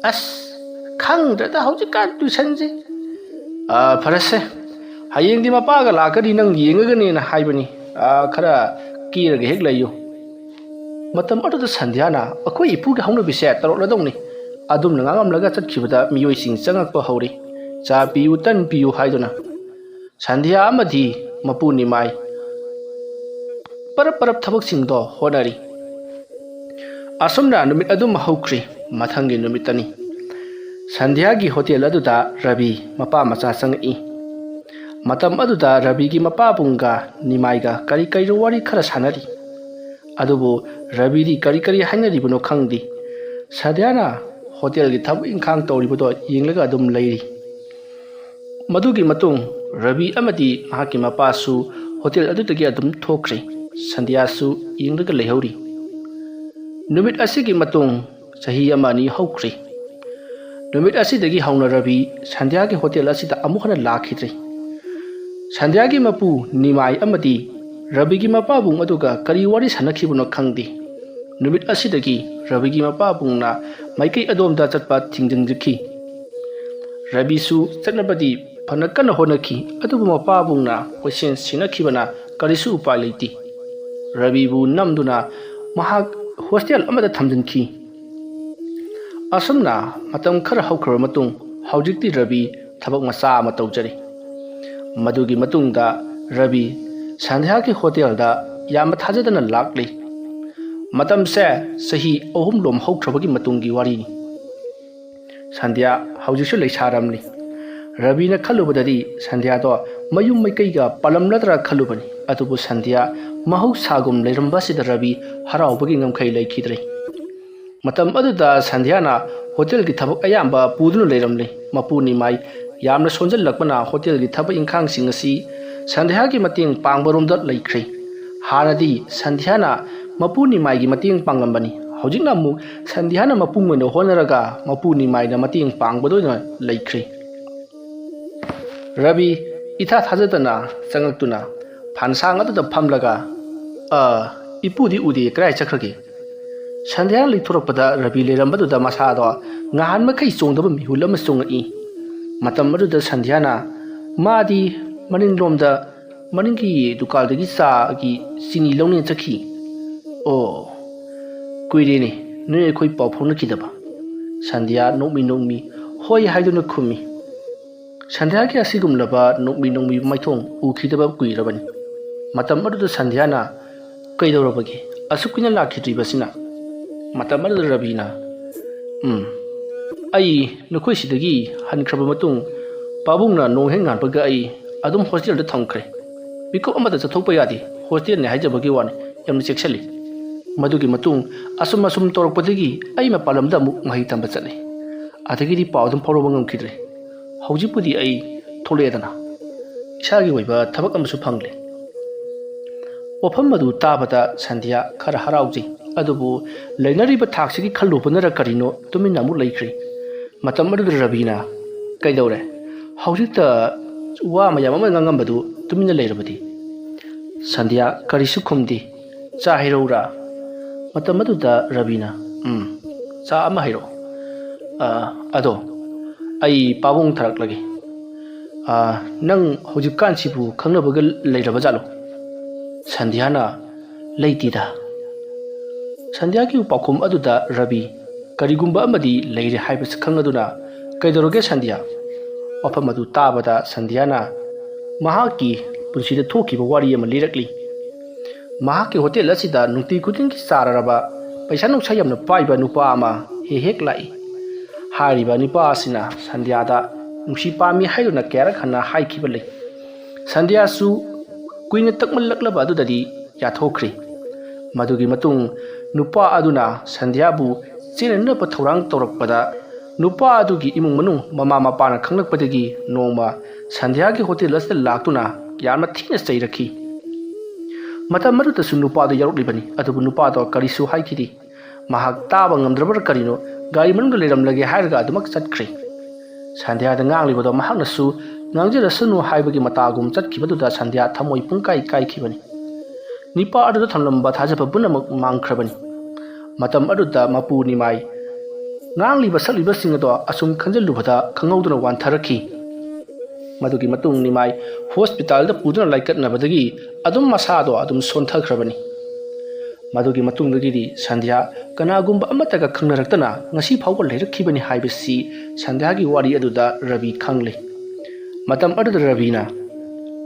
ꯑꯁ, ꯈꯪꯗ꯭ꯔꯦꯗ ꯍꯧꯖꯤꯛꯀꯥꯟ ꯇꯨꯏꯁꯟꯁꯦ꯫ ꯑꯥ, ꯐꯔꯦꯁꯦ, ꯍꯌꯦꯡꯗꯤ ꯃꯄꯥꯒ ꯂꯥꯛꯀꯅꯤ, ꯅꯪ ꯌꯦꯡꯉꯒꯅꯦꯅ ꯍꯥꯏꯕꯅꯤ꯫ ꯑꯥ, ꯈꯔ ꯀꯦꯔꯒ ꯍꯦꯛ ꯂꯩꯌꯨ꯫ ꯃꯇꯝ ꯑꯗꯨꯗ ꯁꯟꯙ꯭ꯌꯥꯅ ꯑꯩꯈꯣꯏ ꯏꯄꯨꯒꯤ ꯍꯧꯅꯕꯤꯁꯦ ꯇꯧꯔꯛꯂꯗꯧꯅꯤ꯫ ꯑꯗꯨꯝꯅ ꯉꯥꯡꯉꯝꯂꯒ ꯆꯠꯈꯤꯕꯗ ꯃꯤꯑꯣꯏꯁꯤꯡ ꯆꯪꯉꯛꯄ ꯍꯧꯔꯤ꯫ "ꯆꯥ ꯄꯤꯌꯨ, ꯇꯟ ꯄꯤꯌꯨ" ꯍꯥꯏꯗꯨꯅ꯫ ꯁꯟꯙ꯭ꯌꯥ ꯑꯃꯗꯤ ꯃꯄꯨ ꯅꯤꯃꯥꯏ ꯄꯔꯞ ꯄꯔꯞ ꯊꯕꯛꯁꯤꯡꯗꯣ ꯍꯣꯠꯅꯔꯤ꯫ ꯑꯁꯨꯝꯅ ꯅꯨꯃꯤꯠ ꯑꯗꯨꯃ ꯍꯧꯈ꯭ꯔꯤ꯫ ꯃꯊꯪꯒꯤ ꯅꯨꯃꯤꯠꯇꯅꯤ꯫ ꯁꯟꯙ꯭ꯌꯥꯒꯤ ꯍꯣꯇꯦꯜ ꯑꯗꯨꯗ ꯔꯕꯤ ꯃꯄꯥ ꯃꯆꯥ ꯆꯪꯉꯛꯏ꯫ ꯃꯇꯝ ꯑꯗꯨꯗ ꯔꯕꯤꯒꯤ ꯃꯄꯥꯕꯨꯡꯒ ꯅꯤꯃꯥꯏꯒ ꯀꯔꯤ ꯀꯔꯤꯅꯣ ꯋꯥꯔꯤ ꯈꯔ ꯁꯥꯟꯅꯔꯤ꯫ ꯑꯗꯨꯕꯨ ꯔꯕꯤꯗꯤ ꯀꯔꯤ ꯀꯔꯤ ꯍꯥꯏꯅꯔꯤꯕꯅꯣ ꯈꯪꯗꯦ꯫ ꯁꯟꯙ꯭ꯌꯥꯅ ꯍꯣꯇꯦꯜꯒꯤ ꯊꯕꯛ ꯏꯪꯈꯥꯡ ꯇꯧꯔꯤꯕꯗꯣ ꯌꯦꯡꯂꯒ ꯑꯗꯨꯝ ꯂꯩꯔꯤ꯫ ꯃꯗꯨꯒꯤ ꯃꯇꯨꯡ ꯔꯕꯤ ꯑꯃꯗꯤ ꯃꯍꯥꯛꯀꯤ ꯃꯄꯥꯁꯨ ꯍꯣꯇꯦꯜ ꯑꯗꯨꯗꯒꯤ ꯑꯗꯨꯝ ꯊꯣꯛꯈ꯭ꯔꯦ꯫ ꯁꯟꯙ꯭ꯌꯥꯁꯨ ꯌꯦꯡꯂꯒ ꯂꯩꯍꯧꯔꯤ꯫ ꯅꯨꯃꯤꯠ ꯑꯁꯤꯒꯤ ꯃꯇꯨꯡ ꯆꯍꯤ ꯑꯃ ꯑꯅꯤ ꯍꯧꯈ꯭ꯔꯦ꯫ ꯅꯨꯃꯤꯠ ꯑꯁꯤꯗꯒꯤ ꯍꯧꯅ ꯔꯕꯤ ꯁꯟꯙ꯭ꯌꯥꯒꯤ ꯍꯣꯇꯦꯜ ꯑꯁꯤꯗ ꯑꯃꯨꯛ ꯍꯟꯅ ꯂꯥꯛꯈꯤꯗ꯭ꯔꯦ꯫ ꯁꯟꯙ꯭ꯌꯥꯒꯤ ꯃꯄꯨ ꯅꯤꯃꯥꯏ ꯑꯃꯗꯤ ꯔꯕꯤꯒꯤ ꯃꯄꯥꯕꯨꯡ ꯑꯗꯨꯒ ꯀꯔꯤ ꯋꯥꯔꯤ ꯁꯥꯟꯅꯈꯤꯕꯅꯣ ꯈꯪꯗꯦ꯫ ꯅꯨꯃꯤꯠ ꯑꯁꯤꯗꯒꯤ ꯔꯕꯤꯒꯤ ꯃꯄꯥꯕꯨꯡꯅ ꯃꯥꯏꯀꯩ ꯑꯗꯣꯝꯗ ꯆꯠꯄ ꯊꯤꯡꯖꯤꯟꯖꯈꯤ꯫ ꯔꯕꯤꯁꯨ ꯆꯠꯅꯕꯗꯤ ꯐꯅ ꯀꯟꯅ ꯍꯣꯠꯅꯈꯤ, ꯑꯗꯨꯕꯨ ꯃꯄꯥꯕꯨꯡꯅ ꯀꯣꯏꯁꯦꯟ ꯁꯦꯟꯅꯈꯤꯕꯅ ꯀꯔꯤꯁꯨ ꯎꯄꯥꯏ ꯂꯩꯇꯦ꯫ ꯔꯕꯤꯕꯨ ꯅꯝꯗꯨꯅ ꯃꯍꯥꯛ ꯍꯣꯁꯇꯦꯜ ꯑꯃꯗ ꯊꯝꯖꯤꯟꯈꯤ꯫ ꯑꯁꯨꯝꯅ ꯃꯇꯝ ꯈꯔ ꯍꯧꯈ꯭ꯔꯕ ꯃꯇꯨꯡ, ꯍꯧꯖꯤꯛꯇꯤ ꯔꯕꯤ ꯊꯕꯛ ꯃꯆꯥ ꯑꯃ ꯇꯧꯖꯔꯤ꯫ ꯃꯗꯨꯒꯤ ꯃꯇꯨꯡꯗ ꯔꯕꯤ ꯁꯟꯙ꯭ꯌꯥꯒꯤ ꯍꯣꯇꯦꯜꯗ ꯌꯥꯝꯅ ꯊꯥꯖꯗꯅ ꯂꯥꯛꯂꯤ꯫ ꯃꯇꯝꯁꯦ ꯆꯍꯤ ꯑꯍꯨꯝ ꯂꯣꯝ ꯍꯧꯈ꯭ꯔꯕꯒꯤ ꯃꯇꯨꯡꯒꯤ ꯋꯥꯔꯤꯅꯤ꯫ ꯁꯟꯙ꯭ꯌꯥ ꯍꯧꯖꯤꯛꯁꯨ ꯂꯩꯁꯥꯔꯝꯂꯤ꯫ ꯔꯕꯤꯅ ꯈꯜꯂꯨꯕꯗꯗꯤ ꯁꯟꯙ꯭ꯌꯥꯗꯣ ꯃꯌꯨꯝ ꯃꯩꯀꯩꯒ ꯄꯥꯜꯂꯝꯂꯗ꯭ꯔꯥ ꯈꯜꯂꯨꯕꯅꯤ꯫ ꯑꯗꯨꯕꯨ ꯁꯟꯙ꯭ꯌꯥ ꯃꯍꯧꯁꯥꯒꯨꯝ ꯂꯩꯔꯝꯕ ꯑꯁꯤꯗ ꯔꯕꯤ ꯍꯔꯥꯎꯕꯒꯤ ꯉꯝꯈꯩ ꯂꯩꯈꯤꯗ꯭ꯔꯦ꯫ ꯃꯇꯝ ꯑꯗꯨꯗ ꯁꯟꯙ꯭ꯌꯥꯅ ꯍꯣꯇꯦꯜꯒꯤ ꯊꯕꯛ ꯑꯌꯥꯝꯕ ꯄꯨꯗꯨꯅ ꯂꯩꯔꯝꯂꯤ꯫ ꯃꯄꯨ ꯅꯤꯃꯥꯏ ꯌꯥꯝꯅ ꯁꯣꯟꯖꯜꯂꯛꯄꯅ ꯍꯣꯇꯦꯜꯒꯤ ꯊꯕꯛ ꯏꯪꯈꯥꯡꯁꯤꯡ ꯑꯁꯤ ꯁꯟꯙ꯭ꯌꯥꯒꯤ ꯃꯇꯦꯡ ꯄꯥꯡꯕꯔꯣꯝꯗ ꯂꯩꯈ꯭ꯔꯦ꯫ ꯍꯥꯟꯅꯗꯤ ꯁꯟꯙ꯭ꯌꯥꯅ ꯃꯄꯨ ꯅꯤꯃꯥꯏꯒꯤ ꯃꯇꯦꯡ ꯄꯥꯡꯂꯝꯕꯅꯤ꯫ ꯍꯧꯖꯤꯛꯅ ꯑꯃꯨꯛ ꯁꯟꯙ꯭ꯌꯥꯅ ꯃꯄꯨꯡ ꯑꯣꯏꯅ ꯍꯣꯠꯅꯔꯒ ꯃꯄꯨ ꯅꯤꯃꯥꯏꯅ ꯃꯇꯦꯡ ꯄꯥꯡꯕꯗ ꯑꯣꯏꯅ ꯂꯩꯈ꯭ꯔꯦ꯫ ꯔꯕꯤ ꯏꯊꯥ ꯊꯥꯖꯗꯅ ꯆꯪꯉꯛꯇꯨꯅ ꯐꯥꯟꯁꯥꯡ ꯑꯗꯨꯗ ꯐꯝꯂꯒ, "ꯑ, ꯏꯄꯨꯗꯤ ꯎꯗꯦ, ꯀꯗꯥꯏ ꯆꯠꯈ꯭ꯔꯒꯦ?" ꯁꯟꯙ꯭ꯌꯥꯅ ꯂꯩꯊꯣꯔꯛꯄꯗ ꯔꯕꯤ ꯂꯩꯔꯝꯕꯗꯨꯗ ꯃꯁꯥꯗꯣ ꯉꯍꯥꯟ ꯃꯈꯩ ꯆꯣꯡꯗꯕ ꯃꯤꯍꯨꯜ ꯑꯃ ꯆꯣꯡꯉꯛꯏ꯫ ꯃꯇꯝ ꯑꯗꯨꯗ ꯁꯟꯙ꯭ꯌꯥꯅ ꯃꯥꯗꯤ ꯃꯅꯤꯡꯂꯣꯝꯗ ꯃꯅꯤꯡꯒꯤ ꯗꯨꯀꯥꯟꯗꯒꯤ ꯆꯥꯒꯤ ꯆꯤꯅꯤ ꯂꯧꯅꯦꯅ ꯆꯠꯈꯤ꯫ "ꯑꯣ, ꯀꯨꯏꯔꯦꯅꯦ ꯅꯣꯏ ꯑꯩꯈꯣꯏ ꯄꯥꯎ ꯐꯥꯎꯅꯈꯤꯗꯕ꯫" ꯁꯟꯙ꯭ꯌꯥ ꯅꯣꯛꯃꯤ ꯅꯣꯛꯃꯤ "ꯍꯣꯏ" ꯍꯥꯏꯗꯨꯅ ꯈꯨꯝꯃꯤ꯫ ꯁꯟꯙ꯭ꯌꯥꯒꯤ ꯑꯁꯤꯒꯨꯝꯂꯕ ꯅꯣꯛꯃꯤ ꯅꯣꯛꯃꯤ ꯃꯥꯏꯊꯣꯡ ꯎꯈꯤꯗꯕ ꯀꯨꯏꯔꯕꯅꯤ꯫ ꯃꯇꯝ ꯑꯗꯨꯗ ꯁꯟꯙ꯭ꯌꯥꯅ "ꯀꯩꯗꯧꯔꯕꯒꯦ? ꯑꯁꯨꯛ ꯀꯨꯏꯅ ꯂꯥꯛꯈꯤꯗ꯭ꯔꯤꯕꯁꯤꯅ?" ꯃꯇꯝ ꯑꯗꯨꯗ ꯔꯕꯤꯅ, "ꯎꯝ, ꯑꯩ ꯅꯈꯣꯏ ꯁꯤꯗꯒꯤ ꯍꯟꯈ꯭ꯔꯕ ꯃꯇꯨꯡ ꯄꯥꯕꯨꯡꯅ ꯅꯣꯡ ꯍꯦꯛ ꯉꯥꯟꯕꯒ ꯑꯩ ꯑꯗꯨꯝ ꯍꯣꯁꯇꯦꯜꯗ ꯊꯝꯈ꯭ꯔꯦ꯫ ꯃꯤꯀꯨꯞ ꯑꯃꯠꯇ ꯆꯠꯊꯣꯛꯄ ꯌꯥꯗꯦ꯫ ꯍꯣꯁꯇꯦꯜꯅꯤ ꯍꯥꯏꯖꯕꯒꯤ ꯋꯥꯅꯤ, ꯌꯥꯝꯅ ꯆꯦꯛꯁꯤꯜꯂꯤ꯫ ꯃꯗꯨꯒꯤ ꯃꯇꯨꯡ ꯑꯁꯨꯝ ꯑꯁꯨꯝ ꯇꯧꯔꯛꯄꯗꯒꯤ ꯑꯩ ꯃꯄꯥꯟ ꯂꯝꯗ ꯑꯃꯨꯛ ꯃꯍꯩ ꯇꯝꯕ ꯆꯠꯂꯦ꯫ ꯑꯗꯒꯤꯗꯤ ꯄꯥꯎ ꯑꯗꯨꯝ ꯐꯥꯎꯔꯛꯄ ꯉꯝꯈꯤꯗ꯭ꯔꯦ꯫ ꯍꯧꯖꯤꯛꯄꯨꯗꯤ ꯑꯩ ꯊꯣꯛꯂꯛꯑꯦꯗꯅ, ꯏꯁꯥꯒꯤ ꯑꯣꯏꯕ ꯊꯕꯛ ꯑꯃꯁꯨ ꯐꯪꯂꯦ꯫" ꯋꯥꯐꯝ ꯑꯗꯨ ꯇꯥꯕꯗ ꯁꯟꯙ꯭ꯌꯥ ꯈꯔ ꯍꯔꯥꯎꯖꯩ, ꯑꯗꯨꯕꯨ ꯂꯩꯅꯔꯤꯕ ꯊꯥꯛꯁꯤꯒꯤ ꯈꯜꯂꯨꯕꯅꯔ ꯀꯔꯤꯅꯣ ꯇꯨꯃꯤꯟꯅ ꯑꯃꯨꯛ ꯂꯩꯈ꯭ꯔꯦ꯫ ꯃꯇꯝ ꯑꯗꯨꯗ ꯔꯕꯤꯅ, "ꯀꯩꯗꯧꯔꯦ? ꯍꯧꯖꯤꯛꯇ ꯋꯥ ꯃꯌꯥꯝ ꯑꯃ ꯉꯥꯡꯉꯝꯕꯗꯨ ꯇꯨꯃꯤꯟꯅ ꯂꯩꯔꯕꯗꯤ?" ꯁꯟꯙ꯭ꯌꯥ ꯀꯔꯤꯁꯨ ꯈꯨꯝꯗꯦ꯫ "ꯆꯥ ꯍꯩꯔꯧꯔꯥ?" ꯃꯇꯝ ꯑꯗꯨꯗ ꯔꯕꯤꯅ, "ꯎꯝ, ꯆꯥ ꯑꯃ ꯍꯩꯔꯛꯑꯣ꯫ ꯑ, ꯑꯗꯣ, ꯑꯩ ꯄꯥꯕꯨꯡ ꯊꯥꯔꯛꯂꯒꯦ꯫ ꯑ, ꯅꯪ ꯍꯧꯖꯤꯛꯀꯥꯟꯁꯤꯕꯨ ꯈꯪꯅꯕꯒ ꯂꯩꯔꯕ ꯖꯥꯠꯂꯣ?" ꯁꯟꯙ꯭ꯌꯥꯅ, "ꯂꯩꯇꯦꯗ꯫" ꯁꯟꯙ꯭ꯌꯥꯒꯤ ꯄꯥꯎꯈꯨꯝ ꯑꯗꯨꯗ ꯔꯕꯤ ꯀꯔꯤꯒꯨꯝꯕ ꯑꯃꯗꯤ ꯂꯩꯔꯦ ꯍꯥꯏꯕꯁꯤ ꯈꯪꯂꯗꯨꯅ, "ꯀꯩꯗꯧꯔꯒꯦ ꯁꯟꯙ꯭ꯌꯥ?" ꯋꯥꯐꯝ ꯑꯗꯨ ꯇꯥꯕꯗ ꯁꯟꯙ꯭ꯌꯥꯅ ꯃꯍꯥꯛꯀꯤ ꯄꯨꯟꯁꯤꯗ ꯊꯣꯛꯈꯤꯕ ꯋꯥꯔꯤ ꯑꯃ ꯂꯤꯔꯛꯂꯤ꯫ ꯃꯍꯥꯛꯀꯤ ꯍꯣꯇꯦꯜ ꯑꯁꯤꯗ ꯅꯨꯡꯇꯤ ꯈꯨꯗꯤꯡꯒꯤ ꯆꯥꯔꯔꯕ ꯄꯩꯁꯥ ꯅꯨꯡꯁꯥ ꯌꯥꯝꯅ ꯄꯥꯏꯕ ꯅꯨꯄꯥ ꯑꯃ ꯍꯦꯛ ꯍꯦꯛ ꯂꯥꯛꯏ꯫ ꯍꯥꯏꯔꯤꯕ ꯅꯨꯄꯥ ꯑꯁꯤꯅ ꯁꯟꯙ꯭ꯌꯥꯗ ꯅꯨꯡꯁꯤ ꯄꯥꯝꯃꯤ ꯍꯥꯏꯗꯨꯅ ꯀꯌꯥꯔꯛ ꯍꯟꯅ ꯍꯥꯏꯈꯤꯕ ꯂꯩ꯫ ꯁꯟꯙ꯭ꯌꯥꯁꯨ ꯀꯨꯏꯅ ꯇꯛꯃꯜꯂꯛꯂꯕ ꯑꯗꯨꯗꯗꯤ ꯌꯥꯊꯣꯛꯈ꯭ꯔꯦ꯫ ꯃꯗꯨꯒꯤ ꯃꯇꯨꯡ ꯅꯨꯄꯥ ꯑꯗꯨꯅ ꯁꯟꯙ꯭ꯌꯥꯕꯨ ꯆꯦꯟꯅꯅꯕ ꯊꯧꯔꯥꯡ ꯇꯧꯔꯛꯄꯗ, ꯅꯨꯄꯥ ꯑꯗꯨꯒꯤ ꯏꯃꯨꯡ ꯃꯅꯨꯡ, ꯃꯃꯥ ꯃꯄꯥꯅ ꯈꯪꯂꯛꯄꯗꯒꯤ ꯅꯣꯡꯃ ꯁꯟꯙ꯭ꯌꯥꯒꯤ ꯍꯣꯇꯦꯜ ꯑꯁꯤꯗ ꯂꯥꯛꯇꯨꯅ ꯌꯥꯝꯅ ꯊꯤꯅ ꯆꯩꯔꯛꯈꯤ꯫ ꯃꯇꯝ ꯑꯗꯨꯗꯁꯨ ꯅꯨꯄꯥꯗꯨ ꯌꯥꯎꯔꯛꯂꯤꯕꯅꯤ, ꯑꯗꯨꯕꯨ ꯅꯨꯄꯥꯗꯣ ꯀꯔꯤꯁꯨ ꯍꯥꯏꯈꯤꯗꯦ꯫ ꯃꯍꯥꯛ ꯇꯥꯕ ꯉꯝꯗ꯭ꯔꯕ꯭ꯔꯥ ꯀꯔꯤꯅꯣ, ꯒꯥꯔꯤ ꯃꯅꯨꯡꯗ ꯂꯩꯔꯝꯂꯒꯦ ꯍꯥꯏꯔꯒ ꯑꯗꯨꯃꯛ ꯆꯠꯈ꯭ꯔꯦ꯫ ꯁꯟꯙ꯭ꯌꯥꯗ ꯉꯥꯡꯂꯤꯕꯗꯣ ꯃꯍꯥꯛꯅꯁꯨ ꯉꯥꯡꯖꯔꯁꯅꯨ ꯍꯥꯏꯕꯒꯤ ꯃꯇꯥꯒꯨꯝ ꯆꯠꯈꯤꯕꯗꯨꯗ ꯁꯟꯙ꯭ꯌꯥ ꯊꯃꯣꯏ ꯄꯨꯡꯀꯥꯏ ꯀꯥꯏꯈꯤꯕꯅꯤ꯫ ꯅꯨꯄꯥ ꯑꯗꯨꯗ ꯊꯝꯂꯝꯕ ꯊꯥꯖꯕ ꯄꯨꯝꯅꯃꯛ ꯃꯥꯡꯈ꯭ꯔꯕꯅꯤ꯫ ꯃꯇꯝ ꯑꯗꯨꯗ ꯃꯄꯨ ꯅꯤꯃꯥꯏ ꯉꯥꯡꯂꯤꯕ ꯁꯛꯂꯤꯕꯁꯤꯡ ꯑꯗꯣ ꯑꯁꯨꯝ ꯈꯟꯖꯤꯜꯂꯨꯕꯗ ꯈꯪꯍꯧꯗꯅ ꯋꯥꯟꯊꯔꯛꯈꯤ꯫ ꯃꯗꯨꯒꯤ ꯃꯇꯨꯡ ꯅꯤꯃꯥꯏ ꯍꯣꯁꯄꯤꯇꯥꯜꯗ ꯄꯨꯗꯨꯅ ꯂꯥꯏꯀꯠꯅꯕꯗꯒꯤ ꯑꯗꯨꯝ ꯃꯁꯥꯗꯣ ꯑꯗꯨꯝ ꯁꯣꯟꯊꯈ꯭ꯔꯕꯅꯤ꯫ ꯃꯗꯨꯒꯤ ꯃꯇꯨꯡꯗꯒꯤꯗꯤ ꯁꯟꯙ꯭ꯌꯥ ꯀꯅꯥꯒꯨꯝꯕ ꯑꯃꯠꯇꯒ ꯈꯪꯅꯔꯛꯇꯅ ꯉꯁꯤ ꯐꯥꯎꯕ ꯂꯩꯔꯛꯈꯤꯕꯅꯤ ꯍꯥꯏꯕꯁꯤ ꯁꯟꯙ꯭ꯌꯥꯒꯤ ꯋꯥꯔꯤ ꯑꯗꯨꯗ ꯔꯕꯤ ꯈꯪꯂꯦ꯫ ꯃꯇꯝ ꯑꯗꯨꯗ ꯔꯕꯤꯅ,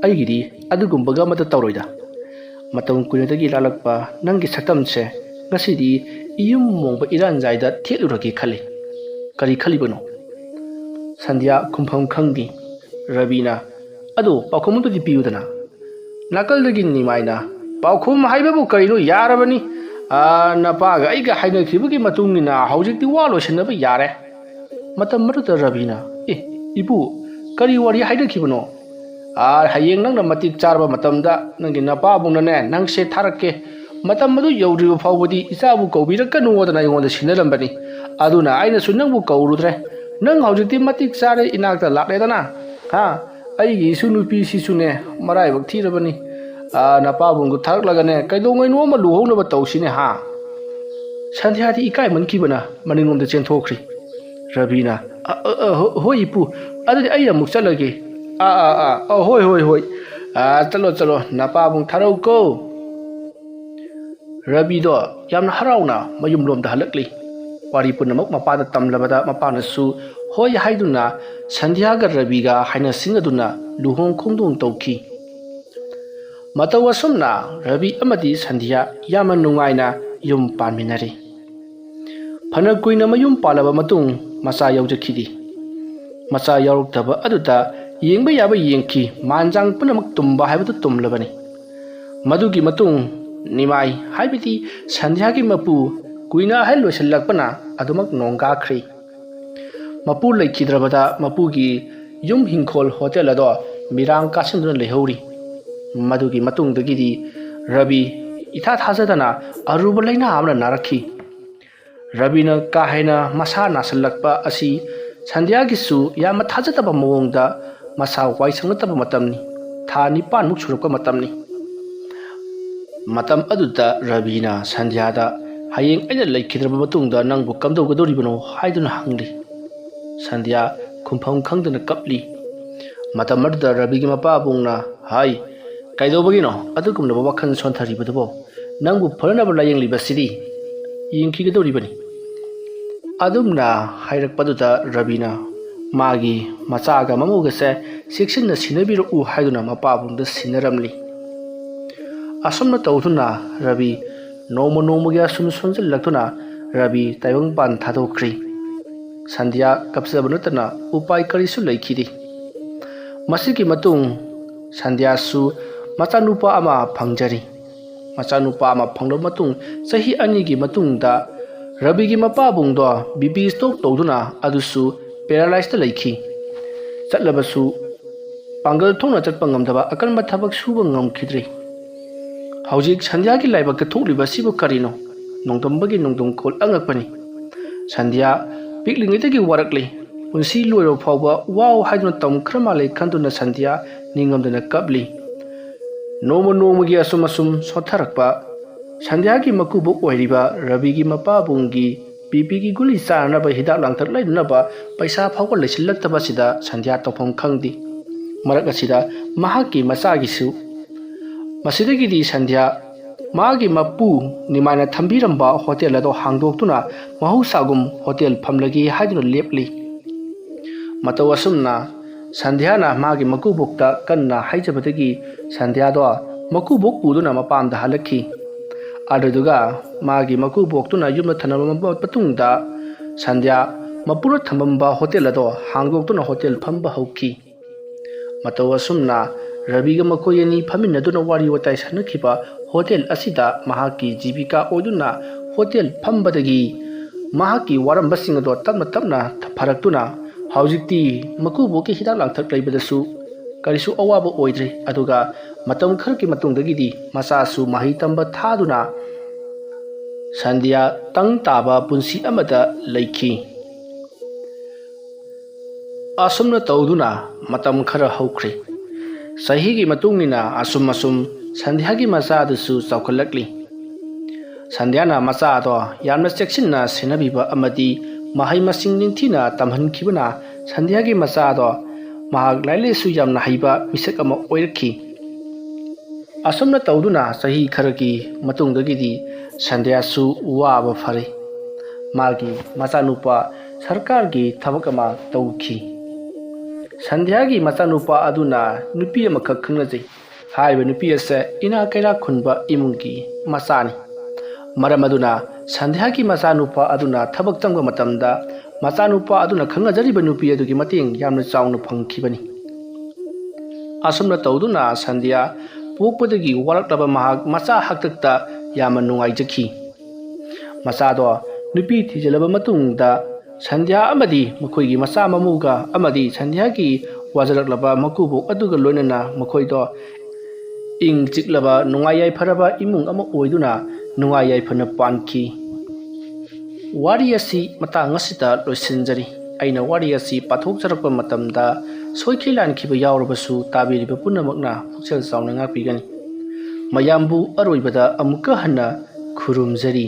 "ꯑꯩꯒꯤꯗꯤ ꯑꯗꯨꯒꯨꯝꯕꯒ ꯑꯃꯠꯇ ꯇꯧꯔꯣꯏꯗ꯫ ꯃꯇꯝ ꯀꯨꯏꯅꯗꯒꯤ ꯂꯥꯛꯂꯛꯄ ꯅꯪꯒꯤ ꯁꯛꯇꯝꯁꯦ ꯉꯁꯤꯗꯤ ꯏꯌꯨꯝ ꯃꯣꯡꯕ ꯏꯔꯥꯟꯖꯥꯏꯗ ꯊꯦꯠꯂꯨꯔꯒꯦ ꯈꯜꯂꯤ꯫" "ꯀꯔꯤ ꯈꯜꯂꯤꯕꯅꯣ?" ꯁꯟꯙ꯭ꯌꯥ ꯈꯨꯝꯐꯝ ꯈꯪꯗꯦ꯫ ꯔꯕꯤꯅ, "ꯑꯗꯣ ꯄꯥꯎꯈꯨꯝ ꯑꯗꯨꯗꯤ ꯄꯤꯌꯨꯗꯅ꯫" ꯅꯥꯀꯜꯗꯒꯤ ꯅꯤꯃꯥꯏꯅ, "ꯄꯥꯎꯈꯨꯝ ꯍꯥꯏꯕꯕꯨ ꯀꯔꯤꯅꯣ? ꯌꯥꯔꯕꯅꯤ꯫ ꯑꯥ, ꯅꯄꯥꯒ ꯑꯩꯒ ꯍꯥꯏꯅꯈꯤꯕꯒꯤ ꯃꯇꯨꯡ ꯏꯟꯅ ꯍꯧꯖꯤꯛꯇꯤ ꯋꯥ ꯂꯣꯏꯁꯤꯟꯅꯕ ꯌꯥꯔꯦ꯫" ꯃꯇꯝ ꯑꯗꯨꯗ ꯔꯕꯤꯅ, "ꯑꯦ, ꯏꯄꯨ, ꯀꯔꯤ ꯋꯥꯔꯤ ꯍꯥꯏꯅꯈꯤꯕꯅꯣ?" "ꯑꯥ, ꯍꯌꯦꯡ ꯅꯪꯅ ꯃꯇꯤꯛ ꯆꯥꯔꯕ ꯃꯇꯝꯗ ꯅꯪꯒꯤ ꯅꯄꯥꯕꯨꯡꯅꯅꯦ ꯅꯪꯁꯦ ꯊꯥꯔꯛꯀꯦ꯫ ꯃꯇꯝ ꯑꯗꯨ ꯌꯧꯗ꯭ꯔꯤꯕ ꯐꯥꯎꯕꯗꯤ ꯏꯆꯥꯕꯨ ꯀꯧꯕꯤꯔꯛꯀꯅꯨꯗꯅ ꯑꯩꯉꯣꯟꯗ ꯁꯤꯟꯅꯔꯝꯕꯅꯤ꯫ ꯑꯗꯨꯅ ꯑꯩꯅꯁꯨ ꯅꯪꯕꯨ ꯀꯧꯔꯨꯗ꯭ꯔꯦ꯫ ꯅꯪ ꯍꯧꯖꯤꯛꯇꯤ ꯃꯇꯤꯛ ꯆꯥꯔꯦ, ꯏꯅꯥꯛꯇ ꯂꯥꯛꯂꯦꯗꯅ꯫ ꯍꯥ? ꯑꯩꯒꯤ ꯏꯁꯨ ꯅꯨꯄꯤꯁꯤꯁꯨꯅꯦ ꯃꯔꯥꯏꯕꯛ ꯊꯤꯔꯕꯅꯤ꯫ ꯑꯥ, ꯅꯄꯥꯕꯨꯡꯗꯨ ꯊꯥꯔꯛꯂꯒꯅꯦ ꯀꯩꯗꯧꯉꯩꯅꯣ ꯑꯃ ꯂꯨꯍꯣꯡꯅꯕ ꯇꯧꯁꯤꯅꯦ, ꯍꯥ?" ꯁꯟꯙ꯭ꯌꯥꯗꯤ ꯏꯀꯥꯏꯃꯟꯈꯤꯕꯅ ꯃꯅꯤꯡꯂꯣꯝꯗ ꯆꯦꯟꯊꯣꯛꯈ꯭ꯔꯤ꯫ ꯔꯕꯤꯅ, "ꯑ, ꯑ, ꯑ, ꯍꯣ-, ꯍꯣꯏ ꯏꯄꯨ, ꯑꯗꯨꯗꯤ ꯑꯩ ꯑꯃꯨꯛ ꯆꯠꯂꯒꯦ꯫" "ꯑꯥ, ꯑꯥ, ꯑꯥ, ꯑ, ꯍꯣꯏ, ꯍꯣꯏ, ꯍꯣꯏ꯫ ꯑꯥ, ꯆꯠꯂꯣ, ꯆꯠꯂꯣ, ꯅꯄꯥꯕꯨꯡ ꯊꯥꯔꯛꯎꯀꯣ꯫" ꯔꯕꯤꯗꯣ ꯌꯥꯝꯅ ꯍꯔꯥꯎꯅ ꯃꯌꯨꯝꯂꯣꯝꯗ ꯍꯜꯂꯛꯂꯤ꯫ ꯋꯥꯔꯤ ꯄꯨꯝꯅꯃꯛ ꯃꯄꯥꯗ ꯇꯝꯂꯕꯗ ꯃꯄꯥꯅꯁꯨ ꯍꯣꯏ ꯍꯥꯏꯗꯨꯅ ꯁꯟꯙ꯭ꯌꯥꯒ ꯔꯕꯤꯒ ꯍꯥꯏꯅ ꯁꯤꯡꯅꯗꯨꯅ ꯂꯨꯍꯣꯡ ꯈꯣꯡꯗꯣꯡ ꯇꯧꯈꯤ꯫ ꯃꯇꯧ ꯑꯁꯨꯝꯅ ꯔꯕꯤ ꯑꯃꯗꯤ ꯁꯟꯙ꯭ꯌꯥ ꯌꯥꯝꯅ ꯅꯨꯡꯉꯥꯏꯅ ꯌꯨꯝ ꯄꯥꯟꯃꯤꯟꯅꯔꯤ꯫ ꯐꯅ ꯀꯨꯏꯅ ꯃꯌꯨꯝ ꯄꯥꯜꯂꯕ ꯃꯇꯨꯡ ꯃꯆꯥ ꯌꯥꯎꯖꯈꯤꯗꯦ꯫ ꯃꯆꯥ ꯌꯥꯎꯔꯛꯇꯕ ꯑꯗꯨꯗ ꯌꯦꯡꯕ ꯌꯥꯕ ꯌꯦꯡꯈꯤ, ꯃꯥꯟꯖꯥꯡ ꯄꯨꯝꯅꯃꯛ ꯇꯨꯝꯕ ꯍꯥꯏꯕꯗꯨ ꯇꯨꯝꯂꯕꯅꯤ꯫ ꯃꯗꯨꯒꯤ ꯃꯇꯨꯡ ꯅꯤꯃꯥꯏ, ꯍꯥꯏꯕꯗꯤ ꯁꯟꯙ꯭ꯌꯥꯒꯤ ꯃꯄꯨ, ꯀꯨꯏꯅ ꯑꯍꯜ ꯑꯣꯏꯁꯤꯜꯂꯛꯄꯅ ꯑꯗꯨꯃꯛ ꯅꯣꯡꯒꯥꯈ꯭ꯔꯤ꯫ ꯃꯄꯨ ꯂꯩꯈꯤꯗ꯭ꯔꯕꯗ ꯃꯄꯨꯒꯤ ꯌꯨꯝ, ꯍꯤꯡꯈꯣꯜ, ꯍꯣꯇꯦꯜ ꯑꯗꯣ ꯃꯤꯔꯥꯡ ꯀꯥꯁꯤꯟꯗꯨꯅ ꯂꯩꯍꯧꯔꯤ꯫ ꯃꯗꯨꯒꯤ ꯃꯇꯨꯡꯗꯒꯤꯗꯤ ꯔꯕꯤ ꯏꯊꯥ ꯊꯥꯖꯗꯅ ꯑꯔꯨꯕ ꯂꯥꯏꯅꯥ ꯑꯃꯅ ꯅꯥꯔꯛꯈꯤ꯫ ꯔꯕꯤꯅ ꯀꯥ ꯍꯦꯟꯅ ꯃꯁꯥ ꯅꯥꯁꯤꯜꯂꯛꯄ ꯑꯁꯤ ꯁꯟꯙ꯭ꯌꯥꯒꯤꯁꯨ ꯌꯥꯝꯅ ꯊꯥꯖꯗꯕ ꯃꯑꯣꯡꯗ ꯃꯁꯥ ꯋꯥꯏ ꯁꯪꯂꯛꯇꯕ ꯃꯇꯝꯅꯤ꯫ ꯊꯥ ꯅꯤꯄꯥꯟꯃꯨꯛ ꯁꯨꯔꯛꯄ ꯃꯇꯝꯅꯤ꯫ ꯃꯇꯝ ꯑꯗꯨꯗ ꯔꯕꯤꯅ ꯁꯟꯙ꯭ꯌꯥꯗ "ꯍꯌꯦꯡ ꯑꯩꯅ ꯂꯩꯈꯤꯗ꯭ꯔꯕ ꯃꯇꯨꯡꯗ ꯅꯪꯕꯨ ꯀꯝꯗꯧꯒꯗꯧꯔꯤꯕꯅꯣ?" ꯍꯥꯏꯗꯨꯅ ꯍꯪꯂꯤ꯫ ꯁꯟꯙ꯭ꯌꯥ ꯈꯨꯝꯐꯝ ꯈꯪꯗꯅ ꯀꯞꯂꯤ꯫ ꯃꯇꯝ ꯑꯗꯨꯗ ꯔꯕꯤꯒꯤ ꯃꯄꯥꯕꯨꯡꯅ ꯍꯥꯏ, "ꯀꯩꯗꯧꯕꯒꯤꯅꯣ ꯑꯗꯨꯒꯨꯝꯂꯕ ꯋꯥꯈꯜ ꯁꯣꯟꯊꯔꯤꯕꯗꯨꯕꯣ? ꯅꯪꯕꯨ ꯐꯅꯅꯕ ꯂꯥꯌꯦꯡꯂꯤꯕꯁꯤꯗꯤ ꯌꯦꯡꯈꯤꯒꯗꯧꯔꯤꯕꯅꯤ꯫" ꯑꯗꯨꯝꯅ ꯍꯥꯏꯔꯛꯄꯗꯨꯗ ꯔꯕꯤꯅ ꯃꯥꯒꯤ ꯃꯆꯥꯒ ꯃꯃꯧꯒꯁꯦ ꯆꯦꯛꯁꯤꯟꯅ ꯁꯤꯟꯅꯕꯤꯔꯛꯎ ꯍꯥꯏꯗꯨꯅ ꯃꯄꯥꯕꯨꯡꯗ ꯁꯤꯟꯅꯔꯝꯂꯤ꯫ ꯑꯁꯨꯝꯅ ꯇꯧꯗꯨꯅ ꯔꯕꯤ ꯅꯣꯡꯃ ꯅꯣꯡꯃꯒꯤ ꯑꯁꯨꯝ ꯁꯣꯟꯖꯜꯂꯛꯇꯨꯅ ꯔꯕꯤ ꯇꯥꯏꯕꯪꯄꯥꯟ ꯊꯥꯗꯣꯛꯈ꯭ꯔꯤ꯫ ꯁꯟꯙ꯭ꯌꯥ ꯀꯞꯆꯕ ꯅꯠꯇꯅ ꯎꯄꯥꯏ ꯀꯔꯤꯁꯨ ꯂꯩꯈꯤꯗꯦ꯫ ꯃꯁꯤꯒꯤ ꯃꯇꯨꯡ ꯁꯟꯙ꯭ꯌꯥꯁꯨ ꯃꯆꯥꯅꯨꯄꯥ ꯑꯃ ꯐꯪꯖꯔꯤ꯫ ꯃꯆꯥꯅꯨꯄꯥ ꯑꯃ ꯐꯪꯂꯕ ꯃꯇꯨꯡ ꯆꯍꯤ ꯑꯅꯤꯒꯤ ꯃꯇꯨꯡꯗ ꯔꯕꯤꯒꯤ ꯃꯄꯥꯕꯨꯡꯗꯣ ꯕꯤ ꯄꯤ ꯁ꯭ꯇ꯭ꯔꯣꯛ ꯇꯧꯗꯨꯅ ꯑꯗꯨꯁꯨ ꯄꯦꯔꯥꯂꯥꯏꯁꯇ ꯂꯩꯈꯤ꯫ ꯆꯠꯂꯕꯁꯨ ꯄꯥꯡꯒꯜ ꯊꯣꯛꯅ ꯆꯠꯄ ꯉꯝꯗꯕ, ꯑꯀꯟꯕ ꯊꯕꯛ ꯁꯨꯕ ꯉꯝꯈꯤꯗ꯭ꯔꯦ꯫ ꯍꯧꯖꯤꯛ ꯁꯟꯙ꯭ꯌꯥꯒꯤ ꯂꯥꯏꯕꯛꯇ ꯊꯣꯛꯂꯤꯕ ꯑꯁꯤꯕꯨ ꯀꯔꯤꯅꯣ? ꯅꯣꯡꯗꯝꯕꯒꯤ ꯅꯣꯡꯗꯝꯈꯣꯜ ꯑꯉꯛꯄꯅꯤ꯫ ꯁꯟꯙ꯭ꯌꯥ ꯄꯤꯛꯂꯤꯉꯩꯗꯒꯤ ꯋꯥꯔꯛꯂꯤ꯫ ꯄꯨꯟꯁꯤ ꯂꯣꯏꯔꯕ ꯐꯥꯎꯕ ꯋꯥꯎ ꯍꯥꯏꯗꯨꯅ ꯇꯝꯈ꯭ꯔ ꯃꯥꯜꯂꯦ ꯈꯟꯗꯨꯅ ꯁꯟꯙ꯭ꯌꯥ ꯅꯤꯡꯉꯝꯗꯅ ꯀꯞꯂꯤ꯫ ꯅꯣꯡꯃ ꯅꯣꯡꯃꯒꯤ ꯑꯁꯨꯝ ꯑꯁꯨꯝ ꯁꯣꯠꯊꯔꯛꯄ ꯁꯟꯙ꯭ꯌꯥꯒꯤ ꯃꯀꯨꯕꯣꯛ ꯑꯣꯏꯔꯤꯕ ꯔꯕꯤꯒꯤ ꯃꯄꯥꯕꯨꯡꯒꯤ ꯕꯤ ꯄꯤꯒꯤ ꯒꯨꯂꯤ ꯆꯥꯅꯅꯕ ꯍꯤꯗꯥꯛ ꯂꯥꯡꯊꯛ ꯂꯩꯅꯅꯕ ꯄꯩꯁꯥ ꯐꯥꯎꯕ ꯂꯩꯁꯤꯜꯂꯛꯇꯕ ꯑꯁꯤꯗ ꯁꯟꯙ꯭ꯌꯥ ꯇꯧꯐꯝ ꯈꯪꯗꯦ꯫ ꯃꯔꯛ ꯑꯁꯤꯗ ꯃꯍꯥꯛꯀꯤ ꯃꯆꯥꯒꯤꯁꯨ꯫ ꯃꯁꯤꯗꯒꯤꯗꯤ ꯁꯟꯙ꯭ꯌꯥ ꯃꯥꯒꯤ ꯃꯄꯨ ꯅꯤꯃꯥꯏꯅ ꯊꯝꯕꯤꯔꯝꯕ ꯍꯣꯇꯦꯜ ꯑꯗꯨ ꯍꯥꯡꯗꯣꯛꯇꯨꯅ ꯃꯍꯧꯁꯥꯒꯨꯝ ꯍꯣꯇꯦꯜ ꯐꯝꯂꯒꯦ ꯍꯥꯏꯗꯨꯅ ꯂꯦꯞꯂꯤ꯫ ꯃꯇꯧ ꯑꯁꯨꯝꯅ ꯁꯟꯙ꯭ꯌꯥꯅ ꯃꯥꯒꯤ ꯃꯀꯨꯕꯣꯛꯇ ꯀꯟꯅ ꯍꯥꯏꯖꯕꯗꯒꯤ ꯁꯟꯙ꯭ꯌꯥꯗꯣ ꯃꯀꯨꯕꯣꯛ ꯄꯨꯗꯨꯅ ꯃꯄꯥꯝꯗ ꯍꯜꯂꯛꯈꯤ꯫ ꯑꯗꯨꯗꯨꯒ ꯃꯥꯒꯤ ꯃꯀꯨꯕꯣꯛꯇꯨꯅ ꯌꯨꯝꯗ ꯊꯅꯝꯂꯕ ꯃꯇꯨꯡꯗ ꯁꯟꯙ꯭ꯌꯥ ꯃꯄꯨꯅ ꯊꯝꯂꯝꯕ ꯍꯣꯇꯦꯜ ꯑꯗꯣ ꯍꯥꯡꯗꯣꯛꯇꯨꯅ ꯍꯣꯇꯦꯜ ꯐꯝꯕ ꯍꯧꯈꯤ꯫ ꯃꯇꯧ ꯑꯁꯨꯝꯅ ꯔꯕꯤꯒ ꯃꯈꯣꯏ ꯑꯅꯤ ꯐꯝꯃꯤꯟꯅꯗꯨꯅ ꯋꯥꯔꯤ ꯋꯥꯇꯥꯏ ꯁꯥꯟꯅꯈꯤꯕ ꯍꯣꯇꯦꯜ ꯑꯁꯤꯗ ꯃꯍꯥꯛꯀꯤ ꯖꯤꯕꯤꯀꯥ ꯑꯣꯏꯗꯨꯅ ꯍꯣꯇꯦꯜ ꯐꯝꯕꯗꯒꯤ ꯃꯍꯥꯛꯀꯤ ꯋꯥꯔꯝꯕꯁꯤꯡ ꯑꯗꯣ ꯇꯞꯅ ꯇꯞꯅ ꯐꯔꯛꯇꯨꯅ ꯍꯧꯖꯤꯛꯇꯤ ꯃꯀꯨꯕꯣꯛꯀꯤ ꯍꯤꯗꯥꯛ ꯂꯥꯡꯊꯛ ꯂꯩꯕꯗꯁꯨ ꯀꯔꯤꯁꯨ ꯑꯋꯥꯕ ꯑꯣꯏꯗ꯭ꯔꯦ꯫ ꯑꯗꯨꯒ ꯃꯇꯝ ꯈꯔꯒꯤ ꯃꯇꯨꯡꯗꯒꯤꯗꯤ ꯃꯆꯥꯁꯨ ꯃꯍꯩ ꯇꯝꯕ ꯊꯥꯗꯨꯅ ꯁꯟꯙ꯭ꯌꯥ ꯇꯪ ꯇꯥꯕ ꯄꯨꯟꯁꯤ ꯑꯃꯗ ꯂꯩꯈꯤ꯫ ꯑꯁꯨꯝꯅ ꯇꯧꯗꯨꯅ ꯃꯇꯝ ꯈꯔ ꯍꯧꯈ꯭ꯔꯦ꯫ ꯆꯍꯤꯒꯤ ꯃꯇꯨꯡ ꯏꯟꯅ ꯑꯁꯨꯝ ꯑꯁꯨꯝ ꯁꯟꯙ꯭ꯌꯥꯒꯤ ꯃꯆꯥꯗꯨꯁꯨ ꯆꯥꯎꯈꯠꯂꯛꯂꯤ꯫ ꯁꯟꯙ꯭ꯌꯥꯅ ꯃꯆꯥꯗꯣ ꯌꯥꯝꯅ ꯆꯦꯛꯁꯤꯟꯅ ꯁꯦꯟꯅꯕꯤꯕ ꯑꯃꯗꯤ ꯃꯍꯩ ꯃꯁꯤꯡ ꯅꯤꯡꯊꯤꯅ ꯇꯝꯍꯟꯈꯤꯕꯅ ꯁꯟꯙ꯭ꯌꯥꯒꯤ ꯃꯆꯥꯗꯣ ꯃꯍꯥꯛ ꯂꯥꯏꯔꯤꯛ ꯂꯥꯏꯁꯨ ꯌꯥꯝꯅ ꯍꯩꯕ ꯃꯤꯁꯛ ꯑꯃ ꯑꯣꯏꯔꯛꯈꯤ꯫ ꯑꯁꯨꯝꯅ ꯇꯧꯗꯨꯅ ꯆꯍꯤ ꯈꯔꯒꯤ ꯃꯇꯨꯡꯗꯒꯤꯗꯤ ꯁꯟꯙ꯭ꯌꯥꯁꯨ ꯋꯥꯕ ꯐꯔꯦ꯫ ꯃꯥꯒꯤ ꯃꯆꯥꯅꯨꯄꯥ ꯁꯔꯀꯥꯔꯒꯤ ꯊꯕꯛ ꯑꯃ ꯇꯧꯈꯤ꯫ ꯁꯟꯙ꯭ꯌꯥꯒꯤ ꯃꯆꯥꯅꯨꯄꯥ ꯑꯗꯨꯅ ꯅꯨꯄꯤ ꯑꯃꯈꯛ ꯈꯪꯅꯖꯩ꯫ ꯍꯥꯏꯔꯤꯕ ꯅꯨꯄꯤ ꯑꯁꯦ ꯏꯅꯥꯛ ꯀꯩꯔꯥꯛ ꯈꯨꯟꯕ ꯏꯃꯨꯡꯒꯤ ꯃꯆꯥꯅꯤ꯫ ꯃꯔꯝ ꯑꯗꯨꯅ ꯁꯟꯙ꯭ꯌꯥꯒꯤ ꯃꯆꯥꯅꯨꯄꯥ ꯑꯗꯨꯅ ꯊꯕꯛ ꯆꯪꯕ ꯃꯇꯝꯗ ꯃꯆꯥꯅꯨꯄꯥ ꯑꯗꯨꯅ ꯈꯪꯅꯖꯔꯤꯕ ꯅꯨꯄꯤ ꯑꯗꯨꯒꯤ ꯃꯇꯦꯡ ꯌꯥꯝꯅ ꯆꯥꯎꯅ ꯐꯪꯈꯤꯕꯅꯤ꯫ ꯑꯁꯨꯝꯅ ꯇꯧꯗꯨꯅ ꯁꯟꯙ꯭ꯌꯥ ꯄꯣꯛꯄꯗꯒꯤ ꯋꯥꯔꯛꯂꯕ ꯃꯍꯥꯛ ꯃꯆꯥ ꯍꯥꯛꯇꯛꯇ ꯌꯥꯝꯅ ꯅꯨꯡꯉꯥꯏꯖꯈꯤ꯫ ꯃꯆꯥꯗꯣ ꯅꯨꯄꯤ ꯊꯤꯖꯤꯜꯂꯕ ꯃꯇꯨꯡꯗ ꯁꯟꯙ꯭ꯌꯥ ꯑꯃꯗꯤ ꯃꯈꯣꯏꯒꯤ ꯃꯆꯥ ꯃꯃꯧꯒ ꯑꯃꯗꯤ ꯁꯟꯙ꯭ꯌꯥꯒꯤ ꯋꯥꯖꯔꯛꯂꯕ ꯃꯀꯨꯕꯣꯛ ꯑꯗꯨꯒ ꯂꯣꯏꯅꯅ ꯃꯈꯣꯏꯗꯣ ꯏꯪ ꯆꯤꯛꯂꯕ ꯅꯨꯡꯉꯥꯏ ꯌꯥꯏꯐꯔꯕ ꯏꯃꯨꯡ ꯑꯃ ꯑꯣꯏꯗꯨꯅ ꯅꯨꯡꯉꯥꯏ ꯌꯥꯏꯐꯅ ꯄꯥꯟꯈꯤ꯫ ꯋꯥꯔꯤ ꯑꯁꯤ ꯃꯇꯥꯡ ꯑꯁꯤꯗ ꯂꯣꯏꯁꯤꯟꯖꯔꯤ꯫ ꯑꯩꯅ ꯋꯥꯔꯤ ꯑꯁꯤ ꯄꯥꯊꯣꯛꯆꯔꯛꯄ ꯃꯇꯝꯗ ꯁꯣꯏꯈꯤ ꯂꯥꯟꯈꯤꯕ ꯌꯥꯎꯔꯕꯁꯨ ꯇꯥꯕꯤꯔꯤꯕ ꯄꯨꯝꯅꯃꯛꯅ ꯄꯨꯛꯆꯦꯜ ꯆꯥꯎꯅ ꯉꯥꯛꯄꯤꯒꯅꯤ꯫ ꯃꯌꯥꯝꯕꯨ ꯑꯔꯣꯏꯕꯗ ꯑꯃꯨꯛꯀ ꯍꯟꯅ ꯈꯨꯔꯨꯝꯖꯔꯤ꯫